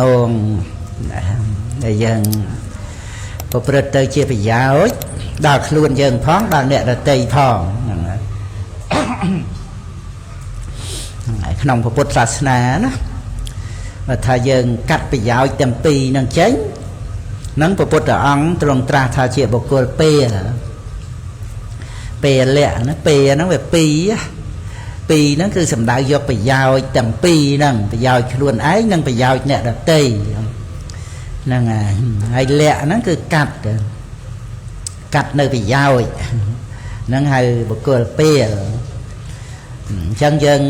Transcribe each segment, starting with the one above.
នងដែលយើងប្រព្រឹត្តទៅជាប្រយោជន៍ដល់ខ្លួនយើងផងដល់អ្នកដទៃផងហ្នឹងហើយក្នុងពុទ្ធសាសនាណាបើថាយើងកាត់ប្រយោជន៍ទាំងពីរនឹងចេញនឹងព្រះពុទ្ធអង្គទ្រង់ត្រាស់ថាជាបុគ្គលពេលពេលៈណាពេលហ្នឹងវាពីរពីរហ្នឹងគឺសំដៅយកប្រយោជន៍ទាំងពីរហ្នឹងប្រយោជន៍ខ្លួនឯងនិងប្រយោជន៍អ្នកដទៃហ្នឹងហើយលៈហ្នឹងគឺកាត់កាត់នៅប្រយោជន៍ហ្នឹងហៅបុគ្គលពេលអញ្ចឹងយើង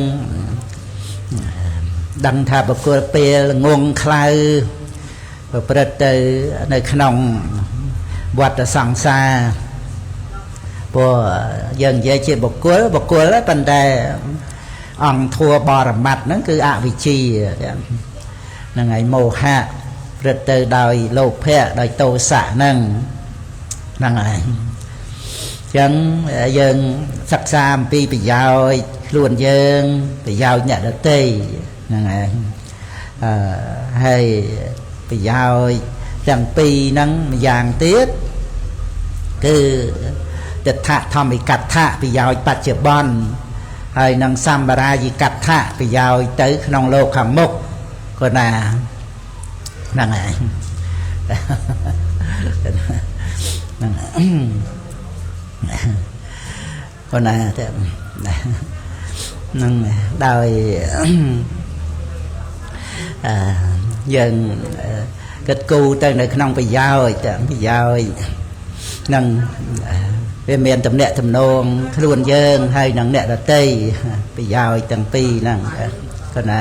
ដឹងថាបុគ្គលពេលងងខ្លៅប្រព្រឹត្តទៅនៅក្នុងវដ្តសង្សារព្រោះយើងនិយាយជាបុគ្គលបុគ្គលប៉ុន្តែអង្គធัวបរមត្តហ្នឹងគឺអវិជ្ជាហ្នឹងហើយមោហៈព្រឹត្តទៅដោយលោភៈដោយទោសៈហ្នឹងហ្នឹងហើយអញ្ចឹងយើងសិក្សាអំពីប្រយោជន៍ខ្លួនយើងប្រយោជន៍អ្នកដទៃហ្នឹងហើយអឺហើយប្រយោជន៍ទាំងពីរហ្នឹងម្យ៉ាងទៀតគឺទិដ្ឋធម្មិកដ្ឋៈប្រយោជន៍បច្ចុប្បន្នហើយនឹងសម្បរាយិកដ្ឋៈប្រយោជន៍ទៅក្នុងលោកខាងមុខក៏ណាហ្នឹងហើយហ្នឹងក៏ណាតែហ្នឹងដោយយើងគិតគូរទៅនៅក្នុងប្រយោជន៍ប្រយោជន៍នឹងវាមានតំណាក់តំណងខ្លួនយើងហើយនឹងអ្នកដទៃប្រយោជន៍ទាំងពីរហ្នឹងក៏ណា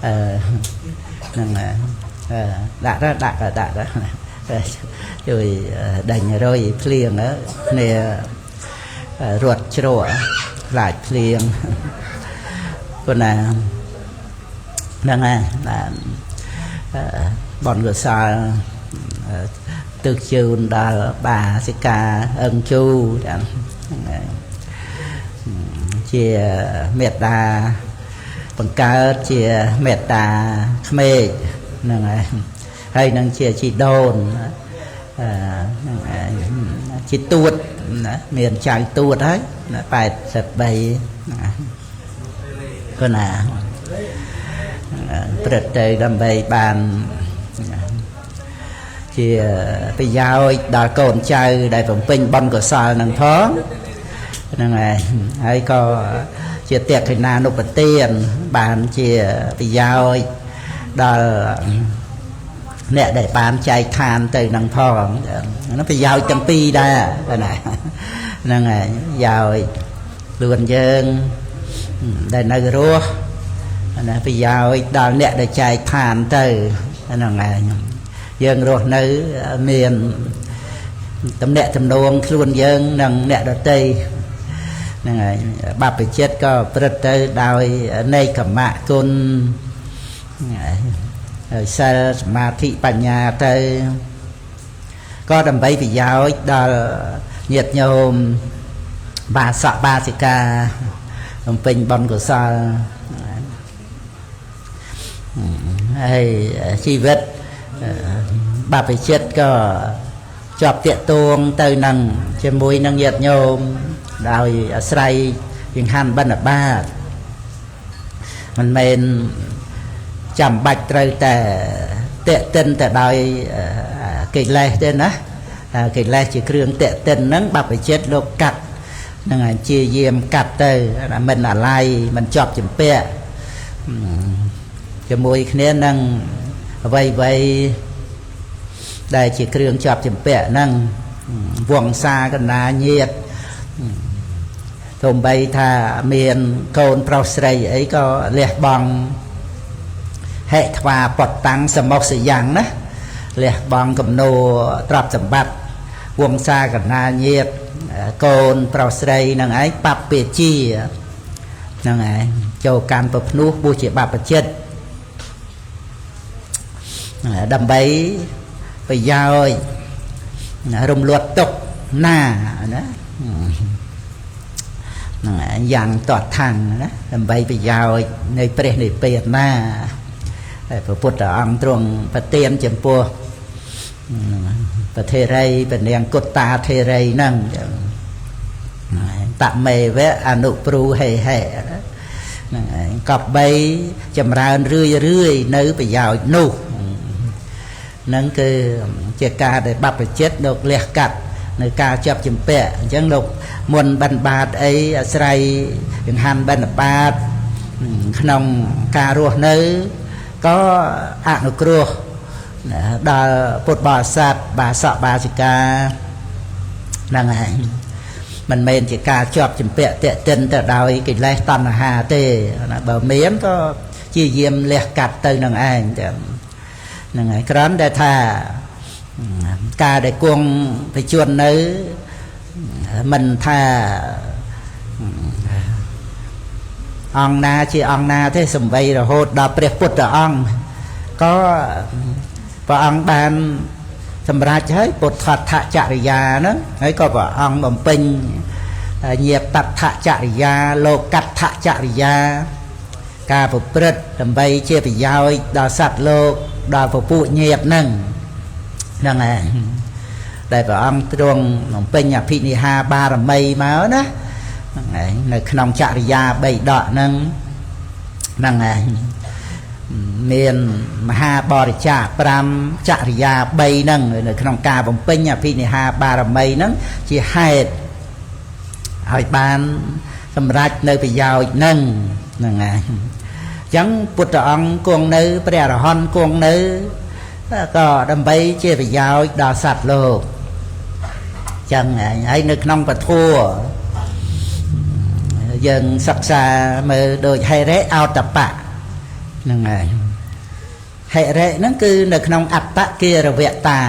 អឺហ្នឹងដាក់ទៅដាក់ទៅដាក់ទៅជួយដេញរុយភ្លៀងគ្នារត់ជ្រក់ខ្លាចភ្លៀងក៏ណាហ្នឹងហើយបាទបនកុសលទឹកជូនដល់បាសិកាអឹងជូជាមេត្តាបង្កើតជាមេត្តាក្មេកហ្នឹងហើយហើយនឹងជាជីដូនហ្នឹងហើយជាទួតណាមានចៅទួតហើយ83ក៏ណាព្រឹត្តទៅដើម្បីបានជាប្រយោជន៍ដល់កូនចៅដែលបំពេញបុណ្យកុសលនឹងផងហ្នឹងហើយហើយក៏ជាតេខិណានុបទានបានជាប្រយោជន៍ដល់អ្នកដែលបានចែកឋានទៅនឹងផងហ្នឹងប្រយោជន៍ទាំងពីរដែរណាហ្នឹងហើយប្រយោជន៍ខ្លួនយើងដែលនៅរស់ណាប្រយោជន៍ដល់អ្នកដែលចែកឋានទៅហ្នឹងហើយយើងរស់នៅមានតំណាក់តំណងខ្លួនយើងនិងអ្នកដទៃហ្នឹងហើយបព្វជិតក៏ព្រឹត្តទៅដោយនេកមៈគុណហើយសិលសមាធិបញ្ញាទៅក៏ដើម្បីប្រយោជន៍ដល់ញាតិញោមបាសកបាសិកាបំពេញបុណ្យកុសលហើយជីវិតបព្វជិតក៏ជាប់តាកតួងទៅនឹងជាមួយនឹងញាតិញោមដោយអាស្រ័យចង្ហាន់បិណ្ឌបាតមិនមែនចាំបាច់ត្រូវតែតាក់ទិនតែដោយកិលេសទេណាកិលេសជាគ្រឿងតាក់ទិនហ្នឹងបព្វជិតលោកកាត់ហ្នឹងហើយជាយាមកាត់ទៅមិនអាល័យមិនជាប់ជំពាក់ជាមួយគ្នានឹងអ្វីអ្វីដែលជាគ្រឿងជាប់ជំពាក់ហ្នឹងវង្សាកណ្ដាញាតទោះបីថាមានកូនប្រុសស្រីអីក៏លះបង់ហិថ្វាបតតាំងសមុសយ៉ាងណាលះបង់កំណោទ្រព្យសម្បត្តិវង្សាកណ្ដាញាតកូនប្រុសស្រីហ្នឹងឯងបព្វជាហ្នឹងឯងចូលកាន់ប្រភ្នោះបួសជាបព្វជិតដើម្បីប្រយោជន៍រំលត់ទុកណាណាហ្នឹងយ៉ាងតតថាំងណាដើម្បីប្រយោជន៍នៃព្រះនិព្វានណា តែព្រះពុទ្ធអង្គទ្រង់ប្រទានចំពោះប្រធេរីពនាងគុត្តាធេរីហ្នឹងតមេវៈអនុព្រូហេហេហ្នឹងឯងកបីចម្រើនរឿយរឿយនៅប្រយោជន៍នោះហ្នឹងគឺជាការដែលបព្វជិតលោកលះកាត់នៅការចាប់ចម្ពាក់អញ្ចឹងលោកមុនបិណ្ឌបាតអីអាស្រ័យចង្ហាន់បិណ្ឌបាតក្នុងការរស់នៅក៏អនុគ្រោះដល់ពុទ្ធបរិស័ទបាសកបាសិកាហ្នឹងឯងមិនមែនជាការជាប់ចម្ពាក់តាក់ទិនទៅដោយកិលេសតណ្ហាទេណាបើមានក៏ជាយាមលះកាត់ទៅនឹងឯងចឹងហ្នឹងហើយគ្រាន់តែថាការដែលគង់បច្ចុប្បន្ននៅមិនថាអង្គណាជាអង្គណាទេសំបីរហូតដល់ព្រះពុទ្ធអង្គក៏ព្រះអង្គបានសម្រេចហើយពុទ្ធដ្ឋចរិយាហ្នឹងហើយក៏ព្រះអង្គបំពេញញាតដ្ឋចរិយាលោកដ្ឋចរិយាការប្រព្រឹត្តដើម្បីជាប្រយោជន៍ដល់សត្វលោកដល់ពពួកញាតហ្នឹងហ្នឹងឯងដែលព្រះអង្គទ្រង់បំពេញអភិនិហាបារមីមកណាហ្នឹងឯងនៅក្នុងចរិយា3ដកហ្នឹងហ្នឹងឯងមានមហាបរិច្ចាគ5ចរិយា3ហ្នឹងនៅក្នុងការបំពេញអភិនិហាបារមីហ្នឹងជាហេតុឲ្យបានសម្រេចនៅប្រយោជន៍ហ្នឹងហ្នឹងឯងអញ្ចឹងពុទ្ធអង្គគង់នៅព្រះអរហន្តគង់នៅក៏ដើម្បីជាប្រយោជន៍ដល់សត្វលោកអញ្ចឹងហើយនៅក្នុងពធយើងសិក្សាមើលដូចហិរិអោតបៈហ្នឹងហើយហិរិហ្នឹងគឺនៅក្នុងអត្តគារវតា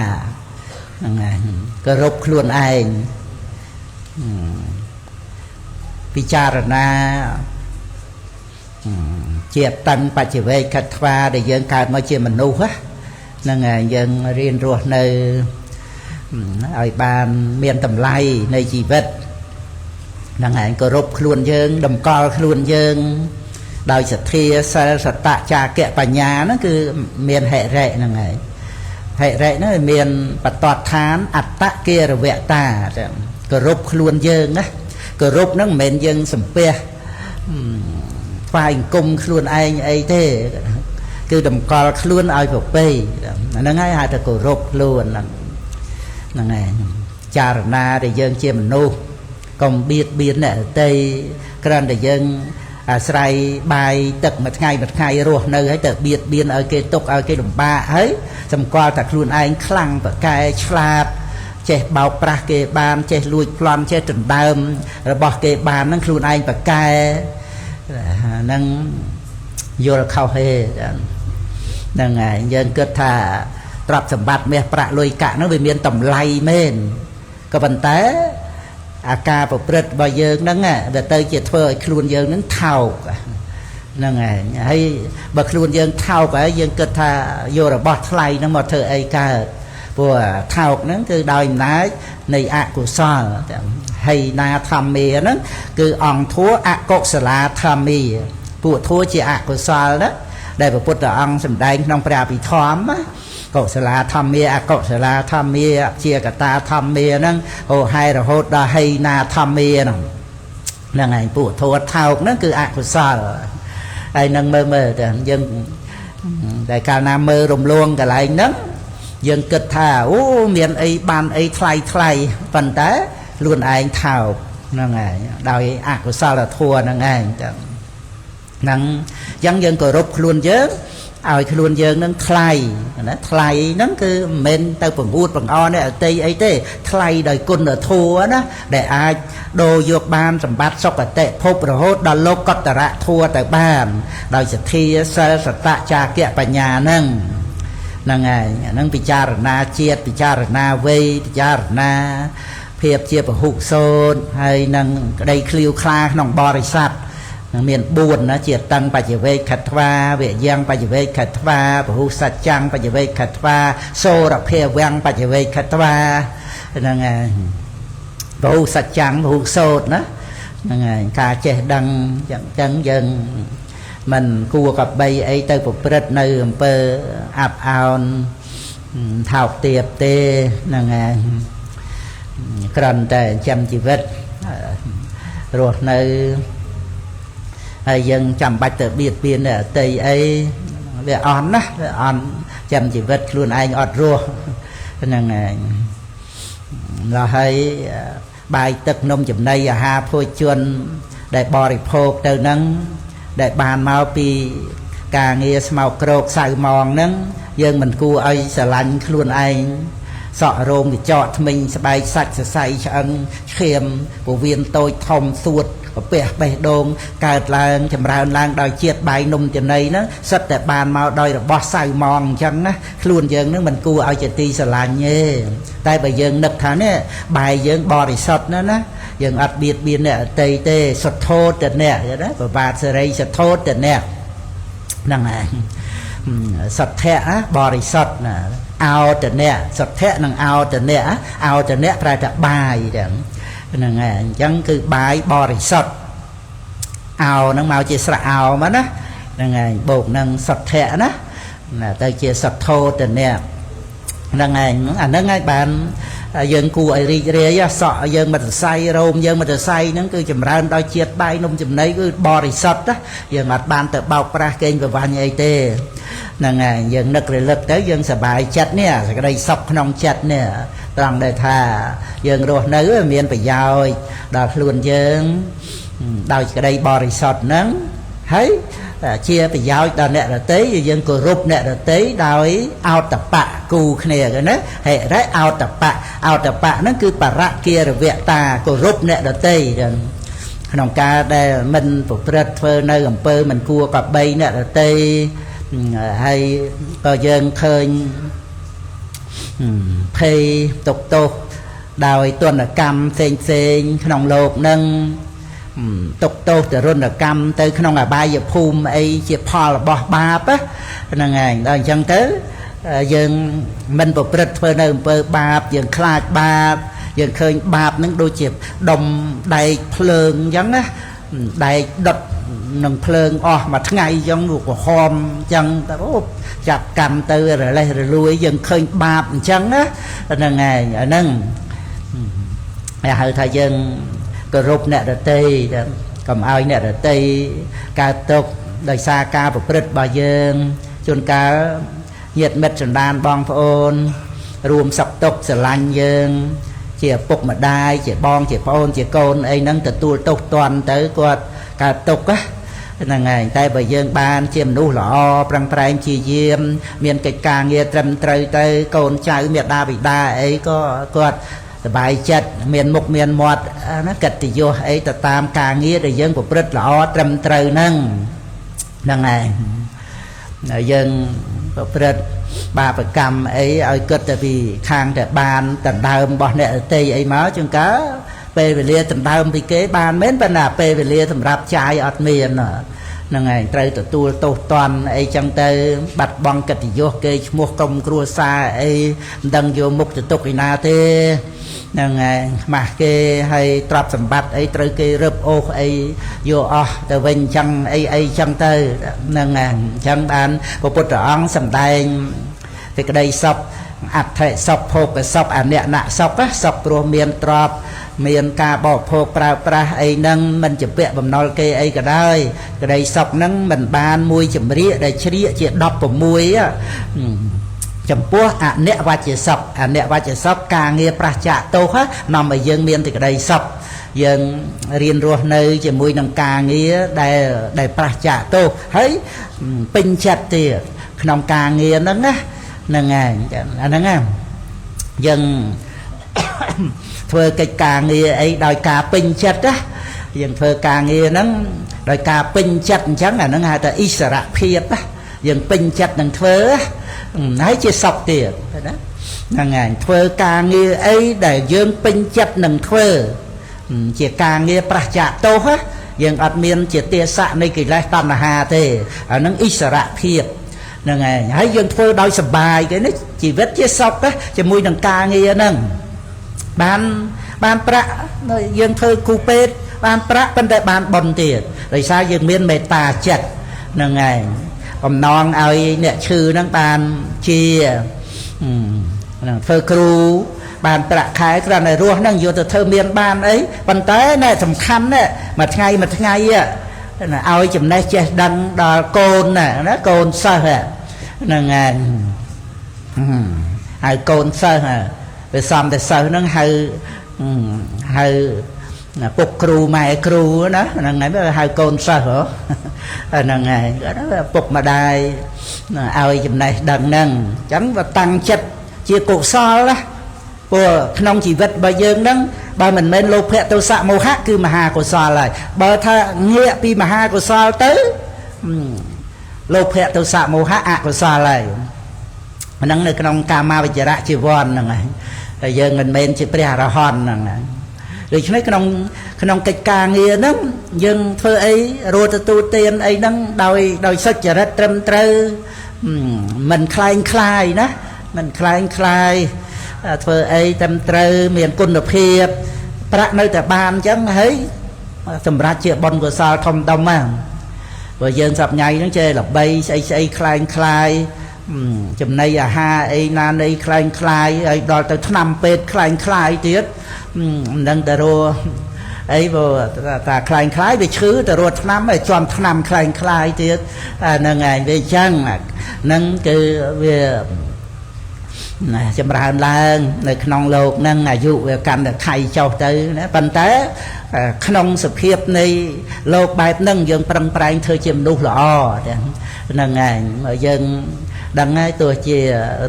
ហ្នឹងហើយគោរពខ្លួនឯងពិចារណាជាតੰបច្ចវេខត្វាដែលយើងកើតមកជាមនុស្សហ្នឹងហើយយើងរៀនរស់នៅឲ្យបានមានតម្លៃនៃជីវិតហ្នឹងហើយគោរពខ្លួនយើងតម្កល់ខ្លួនយើងដោយសទ្ធាសិលសតៈចាគៈបញ្ញាហ្នឹងគឺមានហិរិហ្នឹងហើយហិរិហ្នឹងមានបតតឋានអត្តគារវតាគោរពខ្លួនយើងណាគោរពហ្នឹងមិនមែនយើងសំពះថ្វាយអង្គមខ្លួនឯងអីទេគឺតម្កល់ខ្លួនឲ្យប្រពៃហ្នឹងហើយហៅថាគោរពខ្លួនហ្នឹងហ្នឹងឯងចារណាដែលយើងជាមនុស្សកុំបៀតបៀនអ្នកដទៃគ្រាន់តែយើងអាស្រ័យបាយទឹកមួយថ្ងៃមួយថ្ងៃរស់នៅហើយទៅបៀតបៀនឲ្យគេទុកឲ្យគេលំបាកហើយសម្គាល់តែខ្លួនឯងខ្លាំងប្រកែឆ្លាតចេះបោកប្រាស់គេបានចេះលួចប្លន់ចេះដណ្ដើមរបស់គេបានហ្នឹងខ្លួនឯងប្រកែហ្នឹងយល់ខុសហេហ្នឹងហើយយើងគិតថាទ្រព្យសម្បត្តិមាសប្រាក់លុយកាក់ហ្នឹងវាមានតម្លៃមែនក៏ប៉ុន្តែអាការប្រព្រឹត្តរបស់យើងហ្នឹងវាទៅជាធ្វើឲ្យខ្លួនយើងហ្នឹងថោកហ្នឹងហើយហើយបើខ្លួនយើងថោកហើយយើងគិតថាយករបស់ថ្លៃហ្នឹងមកធ្វើអីកើតព្រោះថោកហ្នឹងគឺដោយអំណាចនៃអកុសលហើយណាធម្មាហ្នឹងគឺអង្គធัวអកុសលាធម្មាពួកធัวជាអកុសលណាដែលព្រះពុទ្ធអង្គសម្ដែងក្នុងព្រះអភិធម្មកុសលាធម្មាអកុសលាធម្មាជាកតាធម្មាហ្នឹងហោហែរហូតដល់ហីណាធម្មាហ្នឹងហ្នឹងឯងពួកធัวថោកហ្នឹងគឺអកុសលហើយនឹងមើលមើលតែយើងតែកាលណាមើលរំលងកន្លែងហ្នឹងយើងគិតថាអូមានអីបានអីថ្លៃថ្លៃប៉ុន្តែខ្លួនឯងថោកហ្នឹងឯងដោយអកុសលធម៌ហ្នឹងឯងចឹងហ្នឹងអញ្ចឹងយើងគោរពខ្លួនយើងឲ្យខ្លួនយើងនឹងថ្លៃណាថ្លៃហ្នឹងគឺមិនមែនទៅបង្អួតបង្អអ្នកអតីអីទេថ្លៃដោយគុណធម៌ណាដែលអាចដូរយកបានសម្បត្តិសុគតិភពរហូតដល់លោកតរៈធម៌ទៅបានដោយសទ្ធាសិលសតៈចាគៈបញ្ញាហ្នឹងហ្នឹងឯងហ្នឹងពិចារណាជាតិពិចារណាវ័យពិចារណាភាពជាពហុសូត្រហើយនឹងក្តីឃ្លាវខ្លាក្នុងបរិស័ទមាន4ណាជាតੰបច្ចវេខត្វាវយ៉ាងបច្ចវេខត្វាពហុសច្ចាំងបច្ចវេខត្វាសូរភាវំបច្ចវេខត្វាហ្នឹងឯងពហុសច្ចាំងពហុសូត្រណាហ្នឹងឯងការចេះដឹងចឹងចឹងយើង មិនគួរកបីអីទៅប្រព្រឹត្តនៅអំពើអាប់អោនថោកទាបទេហ្នឹងហើយគ្រាន់តែចាំជីវិតរស់នៅហើយយើងចាំបាច់ទៅបៀតបៀនអ្នកដទៃអីវាអន់ណាវាអន់ចាំជីវិតខ្លួនឯងអត់រស់ហ្នឹងហើយដល់ហើយបាយទឹកនំចំណីអាហារភោជនដែលបរិភោគទៅហ្នឹងដែលបានមកពីការងារស្មោកគ្រោកសៅម៉ងហ្នឹងយើងមិនគួរឲ្យស្រឡាញ់ខ្លួនឯងសក់រោមកញ្ចក់ថ្មិញស្បែកសាច់សរសៃឆ្អឹងឈាមពោះវៀនតូចធំសួតកាពះបេះដូងកើតឡើងចម្រើនឡើងដោយជាតិបាយនំចំណីហ្នឹងសិតតែបានមកដោយរបស់សៅម៉ងអញ្ចឹងណាខ្លួនយើងហ្នឹងមិនគួរឲ្យជាទីស្រឡាញ់ទេតែបើយើងនឹកថានេះបាយយើងបរិសុទ្ធណាណាយើងអត់បៀតបៀនអ្នកដទៃទេសទ្ធោតអ្នកណាប្របាទសេរីសទ្ធោតអ្នកហ្នឹងឯងសទ្ធៈបរិសុទ្ធណាអោតនៈសទ្ធៈនិងអោតនៈអោតនៈប្រែថាបាយចឹងហ្នឹងហើយអញ្ចឹងគឺបាយបរិសុទ្ធអោហ្នឹងមកជាស្រៈអោមកណាហ្នឹងហើយបូកនឹងសទ្ធៈណាទៅជាសទ្ធោតនៈហ្នឹងហើយអាហ្នឹងហើយបានយើងគួរឲ្យរីករាយសក់យើងមិនសរសៃរោមយើងមិនសរសៃហ្នឹងគឺចម្រើនដោយជាតិបាយនំចំណីគឺបរិសុទ្ធណាយើងអត់បានទៅបោកប្រាស់កេងប្រវ័ញ្ចអីទេហ្នឹងហើយយើងនឹករលឹកទៅយើងសប្បាយចិត្តនេះសេចក្តីសុខក្នុងចិត្តនេះត្រង់ដែលថាយើងរស់នៅមានប្រយោជន៍ដល់ខ្លួនយើងដោយសេចក្តីបរិសុទ្ធហ្នឹងហើយជាប្រយោជន៍ដល់អ្នកដទៃយើងគោរពអ្នកដទៃដោយអោតបៈគូគ្នាគេណាហិរិអោតបៈអោតបៈហ្នឹងគឺបរគារវតាគោរពអ្នកដទៃចឹងក្នុងការដែលមិនប្រព្រឹត្តធ្វើនៅអំពើមិនគួរកបីអ្នកដទៃហើយក៏យើងឃើញភ័យទុកទោសដោយទណ្ឌកម្មផ្សេងផ្សេងក្នុងលោកនឹងទុកទោសទរណកម្មទៅក្នុងអបាយភូមិអីជាផលរបស់បាបហ្នឹងឯងដល់អញ្ចឹងទៅយើងមិនប្រព្រឹត្តធ្វើនៅអំពើបាបយើងខ្លាចបាបយើងឃើញបាបហ្នឹងដូចជាដុំដែកភ្លើងអញ្ចឹងណាដែកដុតនឹងភ្លើងអស់មួយថ្ងៃអញ្ចឹងក្រហមអញ្ចឹងទៅអូចាប់កម្មទៅរលេះរលួយយើងឃើញបាបអញ្ចឹងណាហ្នឹងឯងអាហ្នឹងគេហៅថាយើងគោរពអ្នកដទៃកុំឲ្យអ្នកដទៃកើតទុក្ខដោយសារការប្រព្រឹត្តរបស់យើងជួនកាលញាតិមិត្តសន្តានបងប្អូនរួមសុខទុក្ខស្រឡាញ់យើងជាឪពុកម្ដាយជាបងជាប្អូនជាកូនអីហ្នឹងទទួលទោសទណ្ឌទៅគាត់កើតទុក្ខហ្នឹងឯងតែបើយើងបានជាមនុស្សល្អប្រឹងប្រែងជាយាមមានកិច្ចការងារត្រឹមត្រូវទៅកូនចៅមេដាបិតាអីក៏គាត់សบายចិត្តមានមុខមានមាត់ណាកិត្តិយសអីទៅតាមការងារដែលយើងប្រព្រឹត្តល្អត្រឹមត្រូវហ្នឹងហ្នឹងឯងយើងប្រព្រឹត្តបាបកម្មអីឲ្យគិតតែពីខាងតែបានដណ្ដើមរបស់អ្នកដទៃអីមកជាងកើពេលវេលាដណ្ដើមពីគេបានមែនប៉ុន្តែពេលវេលាសម្រាប់ចាយអត់មានហ្នឹងឯងត្រូវទទួលទោសទណ្ឌអីចឹងទៅបាត់បង់កិត្តិយសគេឈ្មោះក្រុមគ្រួសារអីមិនដឹងយកមុខទៅទុកឯណាទេហ្នឹងឯងខ្មាស់គេហើយទ្រព្យសម្បត្តិអីត្រូវគេរឹបអូសអីយកអស់ទៅវិញចឹងអីអីចឹងទៅហ្នឹងឯងអញ្ចឹងបានព្រះពុទ្ធអង្គសម្ដែងសេចក្តីសុខអដ្ឋិសុខភោគសុខអនៈសុខសុខព្រោះមានទ្រព្យមានការបរិភោគប្រើប្រាស់អីហ្នឹងមិនជាពាក់បំណុលគេអីក៏ដោយក្តីសុខហ្នឹងមិនបានមួយចម្រៀកដែលជ្រៀកជា16ចំពោះអនិវច្ចសុខអនិវច្ចសុខការងារប្រឆាចទោសនាំឲ្យយើងមានសេចក្តីសុខយើងរៀនរស់នៅជាមួយនឹងការងារដែលប្រឆាចទោសហើយពេញចិត្តទៀតក្នុងការងារហ្នឹងណាហ្នឹងឯងអាហ្នឹងណាយើងធ្វើកិច្ចការងារអីដោយការពេញចិត្តណាយើងធ្វើការងារហ្នឹងដោយការពេញចិត្តអញ្ចឹងអាហ្នឹងហៅថាអិសរភាពណាយើងពេញចិត្តនឹងធ្វើហើយជាសុខទៀតណាហ្នឹងហើយធ្វើការងារអីដែលយើងពេញចិត្តនឹងធ្វើជាការងារប្រឆាចទោសយើងអត់មានជាទាសៈនៃកិលេសតណ្ហាទេអាហ្នឹងអិសរភាពហ្នឹងឯងហើយយើងធ្វើដោយសប្បាយគេនេះជីវិតជាសុខជាមួយនឹងការងារហ្នឹងបានប្រាក់យើងធ្វើគូពេទ្យបានប្រាក់ប៉ុន្តែបានបុណ្យទៀតដោយសារយើងមានមេត្តាចិត្ត ហ្នឹងឯងបំណងឲ្យអ្នកឈឺហ្នឹងបានជាហ្នឹងធ្វើគ្រូបានប្រាក់ខែគ្រាន់តែរស់ហ្នឹងយកទៅធ្វើមានបានអីប៉ុន្តែណែសំខាន់ណែមួយថ្ងៃមួយថ្ងៃឲ្យចំណេះចេះដឹងដល់កូនណាកូនសិស្សហ្នឹងឯងហើយកូនសិស្សវាសំតែសិស្សហ្នឹងហៅហៅពុកគ្រូម៉ែគ្រូណាហ្នឹងហើយហៅកូនសិស្សហ៎ហ្នឹងហើយពុកម្ដាយឲ្យចំណេះដឹងហ្នឹងអញ្ចឹងបើតាំងចិត្តជាកុសលណាព្រោះក្នុងជីវិតរបស់យើងហ្នឹងបើមិនមែនលោភៈទោសៈមោហៈគឺមហាកុសលហើយបើថាងាកពីមហាកុសលទៅលោភៈទោសៈមោហៈអកុសលហើយហ្នឹងនៅក្នុងកាមាវិចរៈជីវ័នហ្នឹងហើយតែយើងមិនមែនជាព្រះអរហន្តហ្នឹងហើយដូច្នេះក្នុងក្នុងកិច្ចការងារហ្នឹងយើងធ្វើអីរត់ទទួលទានអីហ្នឹងដោយសុចរិតត្រឹមត្រូវមិនคล้ายคล้ายណាមិនคล้ายคล้ายធ្វើអីត្រឹមត្រូវមានគុណភាពប្រាក់នៅតែបានអញ្ចឹងហើយសម្រាប់ជាបុណ្យកុសលធំដុំហ្នឹងព្រោះយើងសប្ញៃហ្នឹងចេះល្បីស្អីស្អីคล้ายคล้ายចំណីអាហារអីណានៃคล้ายคล้ายហើយដល់ទៅថ្នាំពេទ្យคล้ายคล้ายទៀតមិនដឹងតែរស់អីព្រោះតាคล้ายคล้ายវាឈឺតែរត់ថ្នាំហើយជាប់ថ្នាំคล้ายคล้ายទៀតហ្នឹងឯងវាអញ្ចឹងហ្នឹងគឺវាណាចម្រើនឡើងនៅក្នុងលោកហ្នឹងអាយុវាកាន់តែថៃចុះទៅណាប៉ុន្តែក្នុងសភាពនៃលោកបែបហ្នឹងយើងប្រឹងប្រែងធ្វើជាមនុស្សល្អហ្នឹងឯងយើងដឹងហើយទោះជា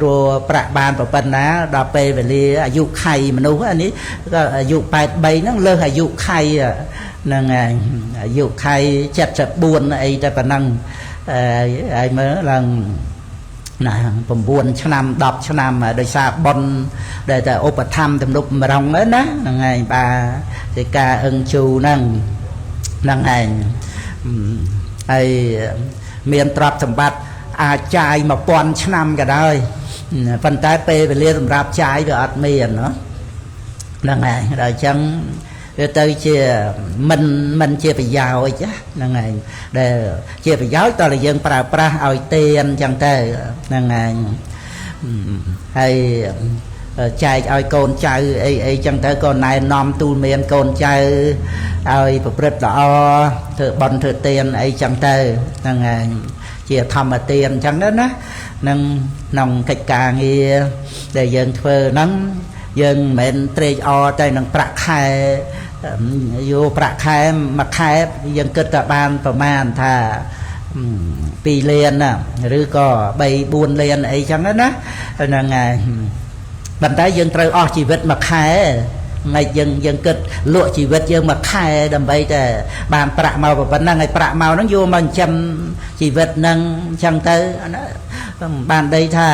រੂប្រាក់បានប៉ុណ្ណាដល់ពេលវេលាអាយុខៃមនុស្សអានេះក៏អាយុ83ហ្នឹងលើសអាយុខៃហ្នឹងឯងអាយុខៃ74អីតែប៉ុណ្ណឹងហើយមើលឡើងណា9ឆ្នាំ10ឆ្នាំដោយសារបុណ្យដែលតែឧបត្ថម្ភទំនុកម្រងណាហ្នឹងឯងបាទជាការអឹងជូហ្នឹងហ្នឹងឯងហើយមានទ្រព្យសម្បត្តិអាចចាយ1000ឆ្នាំក៏ដោយប៉ុន្តែពេលវេលាសម្រាប់ចាយវាអត់មានហ្នឹងឯងដល់អញ្ចឹងវាទៅជាមិនជាប្រយោជន៍ហ្នឹងឯងដែលជាប្រយោជន៍តើយើងប្រើប្រាស់ឲ្យទានអញ្ចឹងទៅហ្នឹងឯងហើយចែកឲ្យកូនចៅអីអីចឹងទៅក៏ណែនាំទូលមានកូនចៅឲ្យប្រព្រឹត្តល្អធ្វើបុណ្យធ្វើទានអីចឹងទៅហ្នឹងឯងជាធម្មទានអញ្ចឹងណានឹងក្នុងកិច្ចការងារដែលយើងធ្វើហ្នឹងយើងមិនមែនត្រេកអរតែនឹងប្រាក់ខែយកប្រាក់ខែមួយខែយើងគិតតែបានប្រមាណថា2លានណាឬក៏3 4លានអីចឹងណាហ្នឹងហើយប៉ុន្តែយើងត្រូវអស់ជីវិតមួយខែមិនយើងគិតលក់ជីវិតយើងមួយខែដើម្បីតែបានប្រាក់មកប៉ុណ្ណឹងហើយប្រាក់មកហ្នឹងយកមកចិញ្ចឹមជីវិតហ្នឹងអញ្ចឹងទៅបានដីថា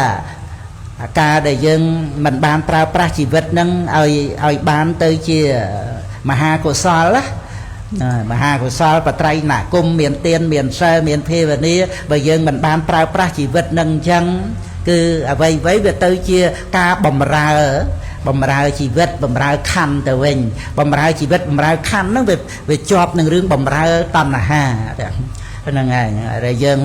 អាការដែលយើងមិនបានប្រើប្រាស់ជីវិតហ្នឹងឲ្យបានទៅជាមហាកុសលណាមហាកុសលបត្រៃណគមមានទានមានសិលមានភាវនាបើយើងមិនបានប្រើប្រាស់ជីវិតហ្នឹងអញ្ចឹងគឺអ្វីៗវាទៅជាការបំរើជីវិតបំរើខណ្ឌទៅវិញបំរើជីវិតបំរើខណ្ឌហ្នឹងវាជាប់នឹងរឿងបំរើតណ្ហាហ្នឹងឯងដែលយើង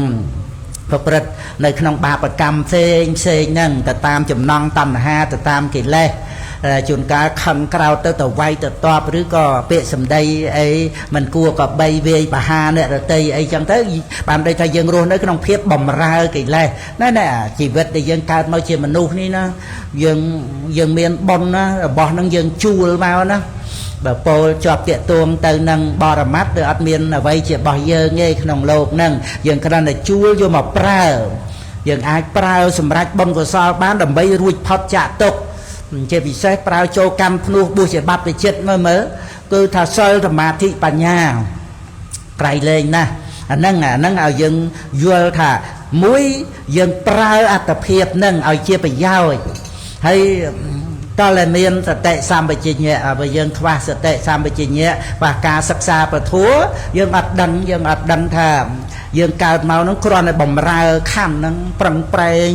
ប្រព្រឹត្តនៅក្នុងបាបកម្មផ្សេងផ្សេងហ្នឹងទៅតាមចំណងតណ្ហាទៅតាមកិលេសជួនកាលខឹងក្រោធទៅវាយទៅតបឬក៏ពាក្យសម្ដីអីមិនគួរក៏បីវាយបហាអ្នករតីអីចឹងទៅបានន័យថាយើងរស់នៅក្នុងភាពបំរើកិលេសណាជីវិតដែលយើងកើតមកជាមនុស្សនេះណាយើងមានបុណ្យណារបស់ហ្នឹងយើងជួលមកណាបើពោលជាប់តាកទួងទៅនឹងបរមត្តឬអត់មានអ្វីជារបស់យើងទេក្នុងលោកហ្នឹងយើងគ្រាន់តែជួលយកមកប្រើយើងអាចប្រើសម្រាប់បុណ្យកុសលបានដើម្បីរួចផុតចាកទុក្ខជាពិសេសប្រើចូលកម្មភ្នោះបួសជាបព្វជិតមើលគឺថាសិលសមាធិបញ្ញាក្រៃលែងណាស់អាហ្នឹងឲ្យយើងយល់ថាមួយយើងប្រើអត្តភាពហ្នឹងឲ្យជាប្រយោជន៍ហើយតើតែមានសតិសម្បជញ្ញៈបើយើងខ្វះសតិសម្បជញ្ញៈខ្វះការសិក្សាពធយើងអត់ដឹងថាយើងកើតមកហ្នឹងគ្រាន់តែបំរើខណ្ឌហ្នឹងប្រឹងប្រែង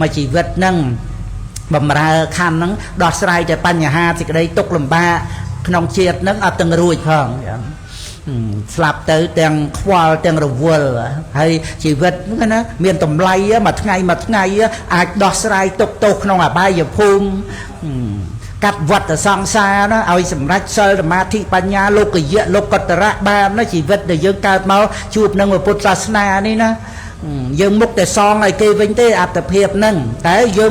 មកជីវិតហ្នឹងបំរើខណ្ឌហ្នឹងដោះស្រាយតែបញ្ហាសេចក្តីទុក្ខលំបាកក្នុងជាតិហ្នឹងអត់ទាំងរួចផង ស្លាប់ទៅទាំងខ្វល់ទាំងរវល់ហើយជីវិតហ្នឹងណាមានតម្លៃមួយថ្ងៃមួយថ្ងៃអាចដោះស្រាយទុកទោសក្នុងអបាយភូមិកាត់វត្តសង្សារណាឲ្យសម្រេចសិលសមាធិបញ្ញាលោកយៈលោកតរៈបានណាជីវិតដែលយើងកើតមកជួបនឹងពុទ្ធសាសនានេះណាយើងមុខតែសងឲ្យគេវិញទេអត្តភាពហ្នឹងតែយើ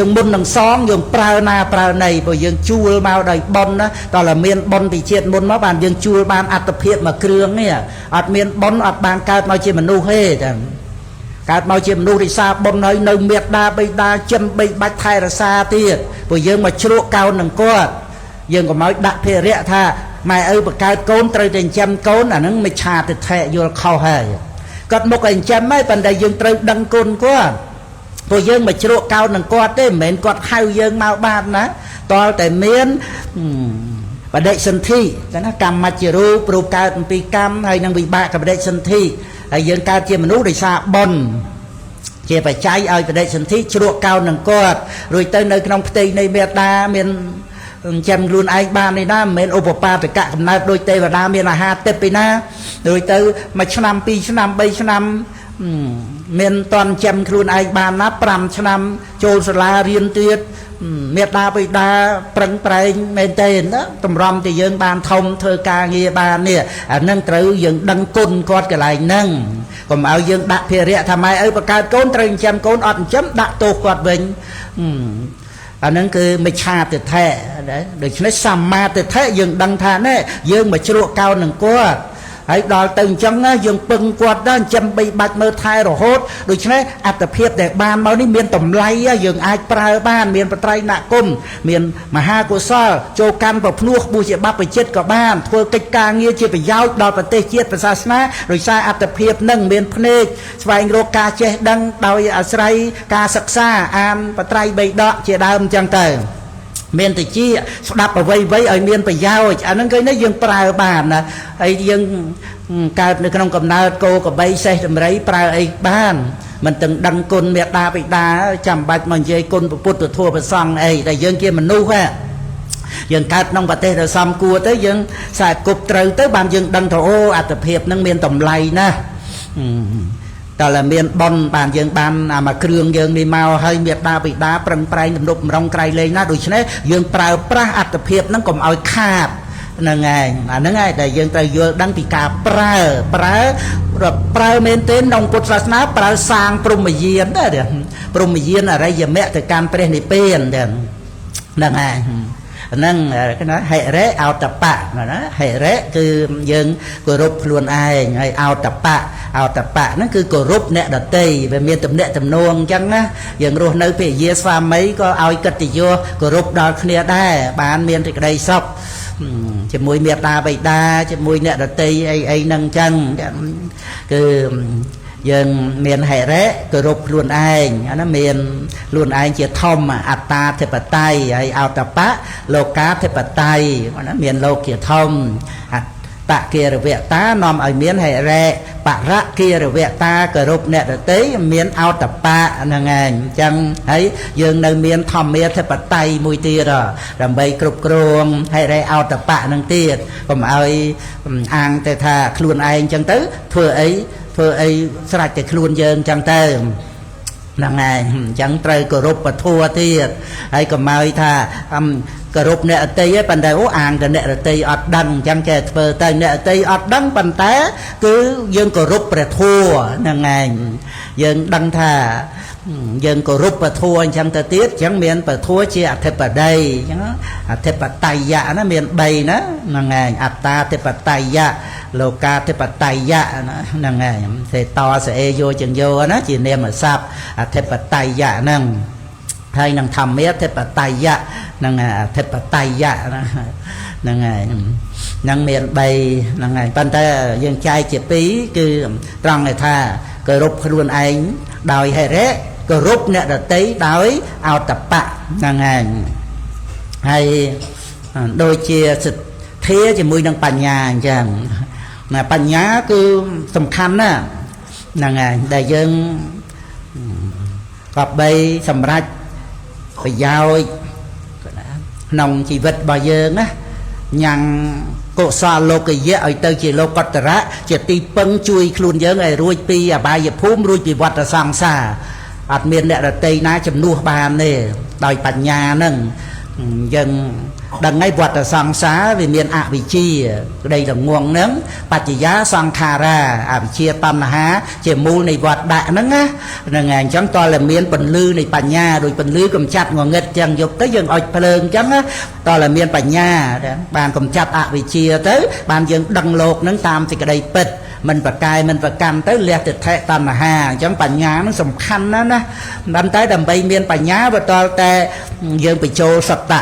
ងមុននឹងសងយើងប្រើណាប្រើណីព្រោះយើងជួលមកដោយបុណ្យណាតើតែមានបុណ្យពីជាតិមុនមកបានយើងជួលបានអត្តភាពមួយគ្រឿងនេះអត់មានបុណ្យអត់បានកើតមកជាមនុស្សទេតែកើតមកជាមនុស្សរិសាបុណ្យហើយនៅមេត្តាបិតាចិនបីបាច់ថែរក្សាទៀតព្រោះយើងមកជ្រក់កោននឹងគាត់យើងកុំឲ្យដាក់ភារៈថាម៉ែឪបង្កើតកូនត្រូវតែចិញ្ចឹមកូនអាហ្នឹងមិច្ឆាទិដ្ឋិយល់ខុសហើយគាត់មុខឲ្យចិញ្ចឹមហើយប៉ុន្តែយើងត្រូវដឹងគុណគាត់ព្រោះយើងមកជ្រក់កោននឹងគាត់ទេមិនមែនគាត់ហៅយើងមកបានណាតលតែមានបដិសន្ធិណាកម្មជារូបរូបកើតអំពីកម្មហើយនឹងវិបាកបដិសន្ធិហើយយើងកើតជាមនុស្សដោយសារបុណ្យជាបច្ច័យឲ្យបដិសន្ធិជ្រក់កោននឹងគាត់រួចទៅនៅក្នុងផ្ទៃនៃមេត្តាមានចាំខ្លួនឯងបាននេះណាមិនមែនឧបបាទកៈកំណើតដូចទេវតាមានអាហារទិព្វពីណារួចទៅមួយឆ្នាំពីរឆ្នាំបីឆ្នាំមានតន់ចាំខ្លួនឯងបានណា5ឆ្នាំចូលសាលារៀនទៀតមេត្តាបិតាប្រឹងប្រែងមែនទេណាតម្រាំតែយើងបានធំធ្វើការងារបាននេះអានឹងត្រូវយើងដឹងគុណគាត់កន្លែងហ្នឹងកុំឲ្យយើងដាក់ភារៈថាម៉ែឪបង្កើតកូនត្រូវចិញ្ចឹមកូនអត់ចិញ្ចឹមដាក់ទោសគាត់វិញអាហ្នឹងគឺមិច្ឆាទិដ្ឋិដូច្នេះសម្មាទិដ្ឋិយើងដឹងថាណែយើងមកជ្រក់កោននឹងគាត់ហើយដល់ទៅអញ្ចឹងណាយើងពឹងគាត់ដែរចិញ្ចឹមបីបាច់មើលថែរហូតដូច្នេះអត្តភាពដែលបានមកនេះមានតម្លៃយើងអាចប្រើបានមានបត្រៃណគុំមានមហាកុសលចូលកាន់ប្រភ្នោះបួសជាបព្វជិតក៏បានធ្វើកិច្ចការងារជាប្រយោជន៍ដល់ប្រទេសជាតិសាសនាដោយសារអត្តភាពនឹងមានភ្នែកស្វែងរកការចេះដឹងដោយអាស្រ័យការសិក្សាអានបត្រៃបីដកជាដើមអញ្ចឹងទៅមានតិចស្ដាប់អ្វីៗឲ្យមានប្រយោជន៍អាហ្នឹងគេនេះយើងប្រើបានណាហើយយើងកើតនៅក្នុងកំណើតគោក្របីសេះដំរីប្រើអីបានមិនទាំងដឹងគុណមេត្តាបិតាចាំបាច់មកនិយាយគុណពុទ្ធធម៌ព្រះសង្ឃអីតែយើងជាមនុស្សហ៎យើងកើតក្នុងប្រទេសដែលសំគួរទៅយើងខ្សែគប់ត្រូវទៅបានយើងដឹងថាអូអត្តភាពហ្នឹងមានតម្លៃណាស់តើតែមានបុណ្យបានយើងបានអាមួយគ្រឿងយើងនេះមកហើយមេត្តាបិតាប្រឹងប្រែងទំនប់បំរុងក្រៃលែងណាដូច្នេះយើងប្រើប្រាស់អត្តភាពហ្នឹងកុំឲ្យខាតហ្នឹងឯងអាហ្នឹងឯងដែលយើងត្រូវយល់ដឹងពីការប្រើប្រើមែនទេក្នុងពុទ្ធសាសនាប្រើសាងព្រហ្មយានដែរព្រហ្មយានអរិយមគ្គទៅកាន់ព្រះនិព្វានហ្នឹងឯងហ្នឹងណាហិរិអោតបៈណាហិរិគឺយើងគោរពខ្លួនឯងហើយអោតបៈអោតបៈហ្នឹងគឺគោរពអ្នកដទៃវាមានទំនាក់ទំនងអញ្ចឹងណាយើងរស់នៅភរិយាស្វាមីក៏ឲ្យកិត្តិយសគោរពដល់គ្នាដែរបានមានសេចក្តីសុខជាមួយមេត្តាបិតាជាមួយអ្នកដទៃអីអីហ្នឹងអញ្ចឹងគឺយើងមានហិរិគោរពខ្លួនឯងអាហ្នឹងមានខ្លួនឯងជាធំអត្តាធិបតេយ្យហើយអោតបៈលោកាធិបតេយ្យណាមានលោកជាធំអត្តគារវតានាំឲ្យមានហិរិបរគារវតាគោរពអ្នកដទៃមានអោតបៈហ្នឹងឯងអញ្ចឹងហើយយើងនៅមានធម្មាធិបតេយ្យមួយទៀតដើម្បីគ្រប់គ្រងហិរិអោតបៈហ្នឹងទៀតកុំឲ្យអាងទៅថាខ្លួនឯងអញ្ចឹងទៅធ្វើអីស្រេចតែខ្លួនយើងអញ្ចឹងទៅហ្នឹងឯងអញ្ចឹងត្រូវគោរពពធទៀតហើយកុំឲ្យថាគោរពអ្នកអតីប៉ុន្តែអូអាងតែអ្នករតីអត់ដឹងអញ្ចឹងចេះធ្វើទៅអ្នកអតីអត់ដឹងប៉ុន្តែគឺយើងគោរពព្រះធម៌ហ្នឹងឯងយើងដឹងថាយើងគោរពពធអញ្ចឹងទៅទៀតអញ្ចឹងមានពធជាអធិបតីអញ្ចឹងអធិបតេយៈណាមាន3ណាហ្នឹងឯងអត្តាធិបតេយៈលោកាធិបតេយៈហ្នឹងឯងសេតសេអេយោចង្យោណាជានាមស័ព្ទអធិបតេយៈហ្នឹងហើយនឹងធម្មាធិបតេយៈហ្នឹងអធិបតេយៈហ្នឹងឯងហ្នឹងមាន3ហ្នឹងឯងប៉ុន្តែយើងចែកជា2គឺត្រង់ថាគោរពខ្លួនឯងដោយហិរិគោរពអ្នកដទៃដោយអោតបៈហ្នឹងឯងហើយដូចជាសទ្ធាជាមួយនឹងបញ្ញាអញ្ចឹងណាបញ្ញាគឺសំខាន់ណាស់ហ្នឹងឯងដែលយើងកបីសម្រាប់ប្រយោជន៍ក្នុងជីវិតរបស់យើងណា ញ៉ាំងកុសលលោកយៈឲ្យទៅជាលោកតរៈជាទីពឹងជួយខ្លួនយើងឲ្យរួចពីអបាយភូមិរួចពីវដ្តសង្សារអត់មានអ្នកដតីណាជំនួសបានទេដោយបញ្ញាហ្នឹងយើងដឹងហើយវដ្តសង្សារវាមានអវិជ្ជាក្តីល្ងងហ្នឹងបច្ចយាសង្ខារាអវិជ្ជាតណ្ហាជាមូលនៃវត្តដាក់ហ្នឹងណាហ្នឹងហើយអញ្ចឹងតើតែមានពន្លឺនៃបញ្ញាដោយពន្លឺកំចាត់ងងឹតចឹងយប់ទៅយើងអុចភ្លើងអញ្ចឹងណាតើតែមានបញ្ញាបានកំចាត់អវិជ្ជាទៅបានយើងដឹងលោកហ្នឹងតាមសេចក្តីពិតមិនប្រកែមិនប្រកាន់ទៅលះទិដ្ឋិតណ្ហាអញ្ចឹងបញ្ញានឹងសំខាន់ណាស់ណាប៉ុន្តែដើម្បីមានបញ្ញាបើតតែយើងបញ្ចូលសត្តៈ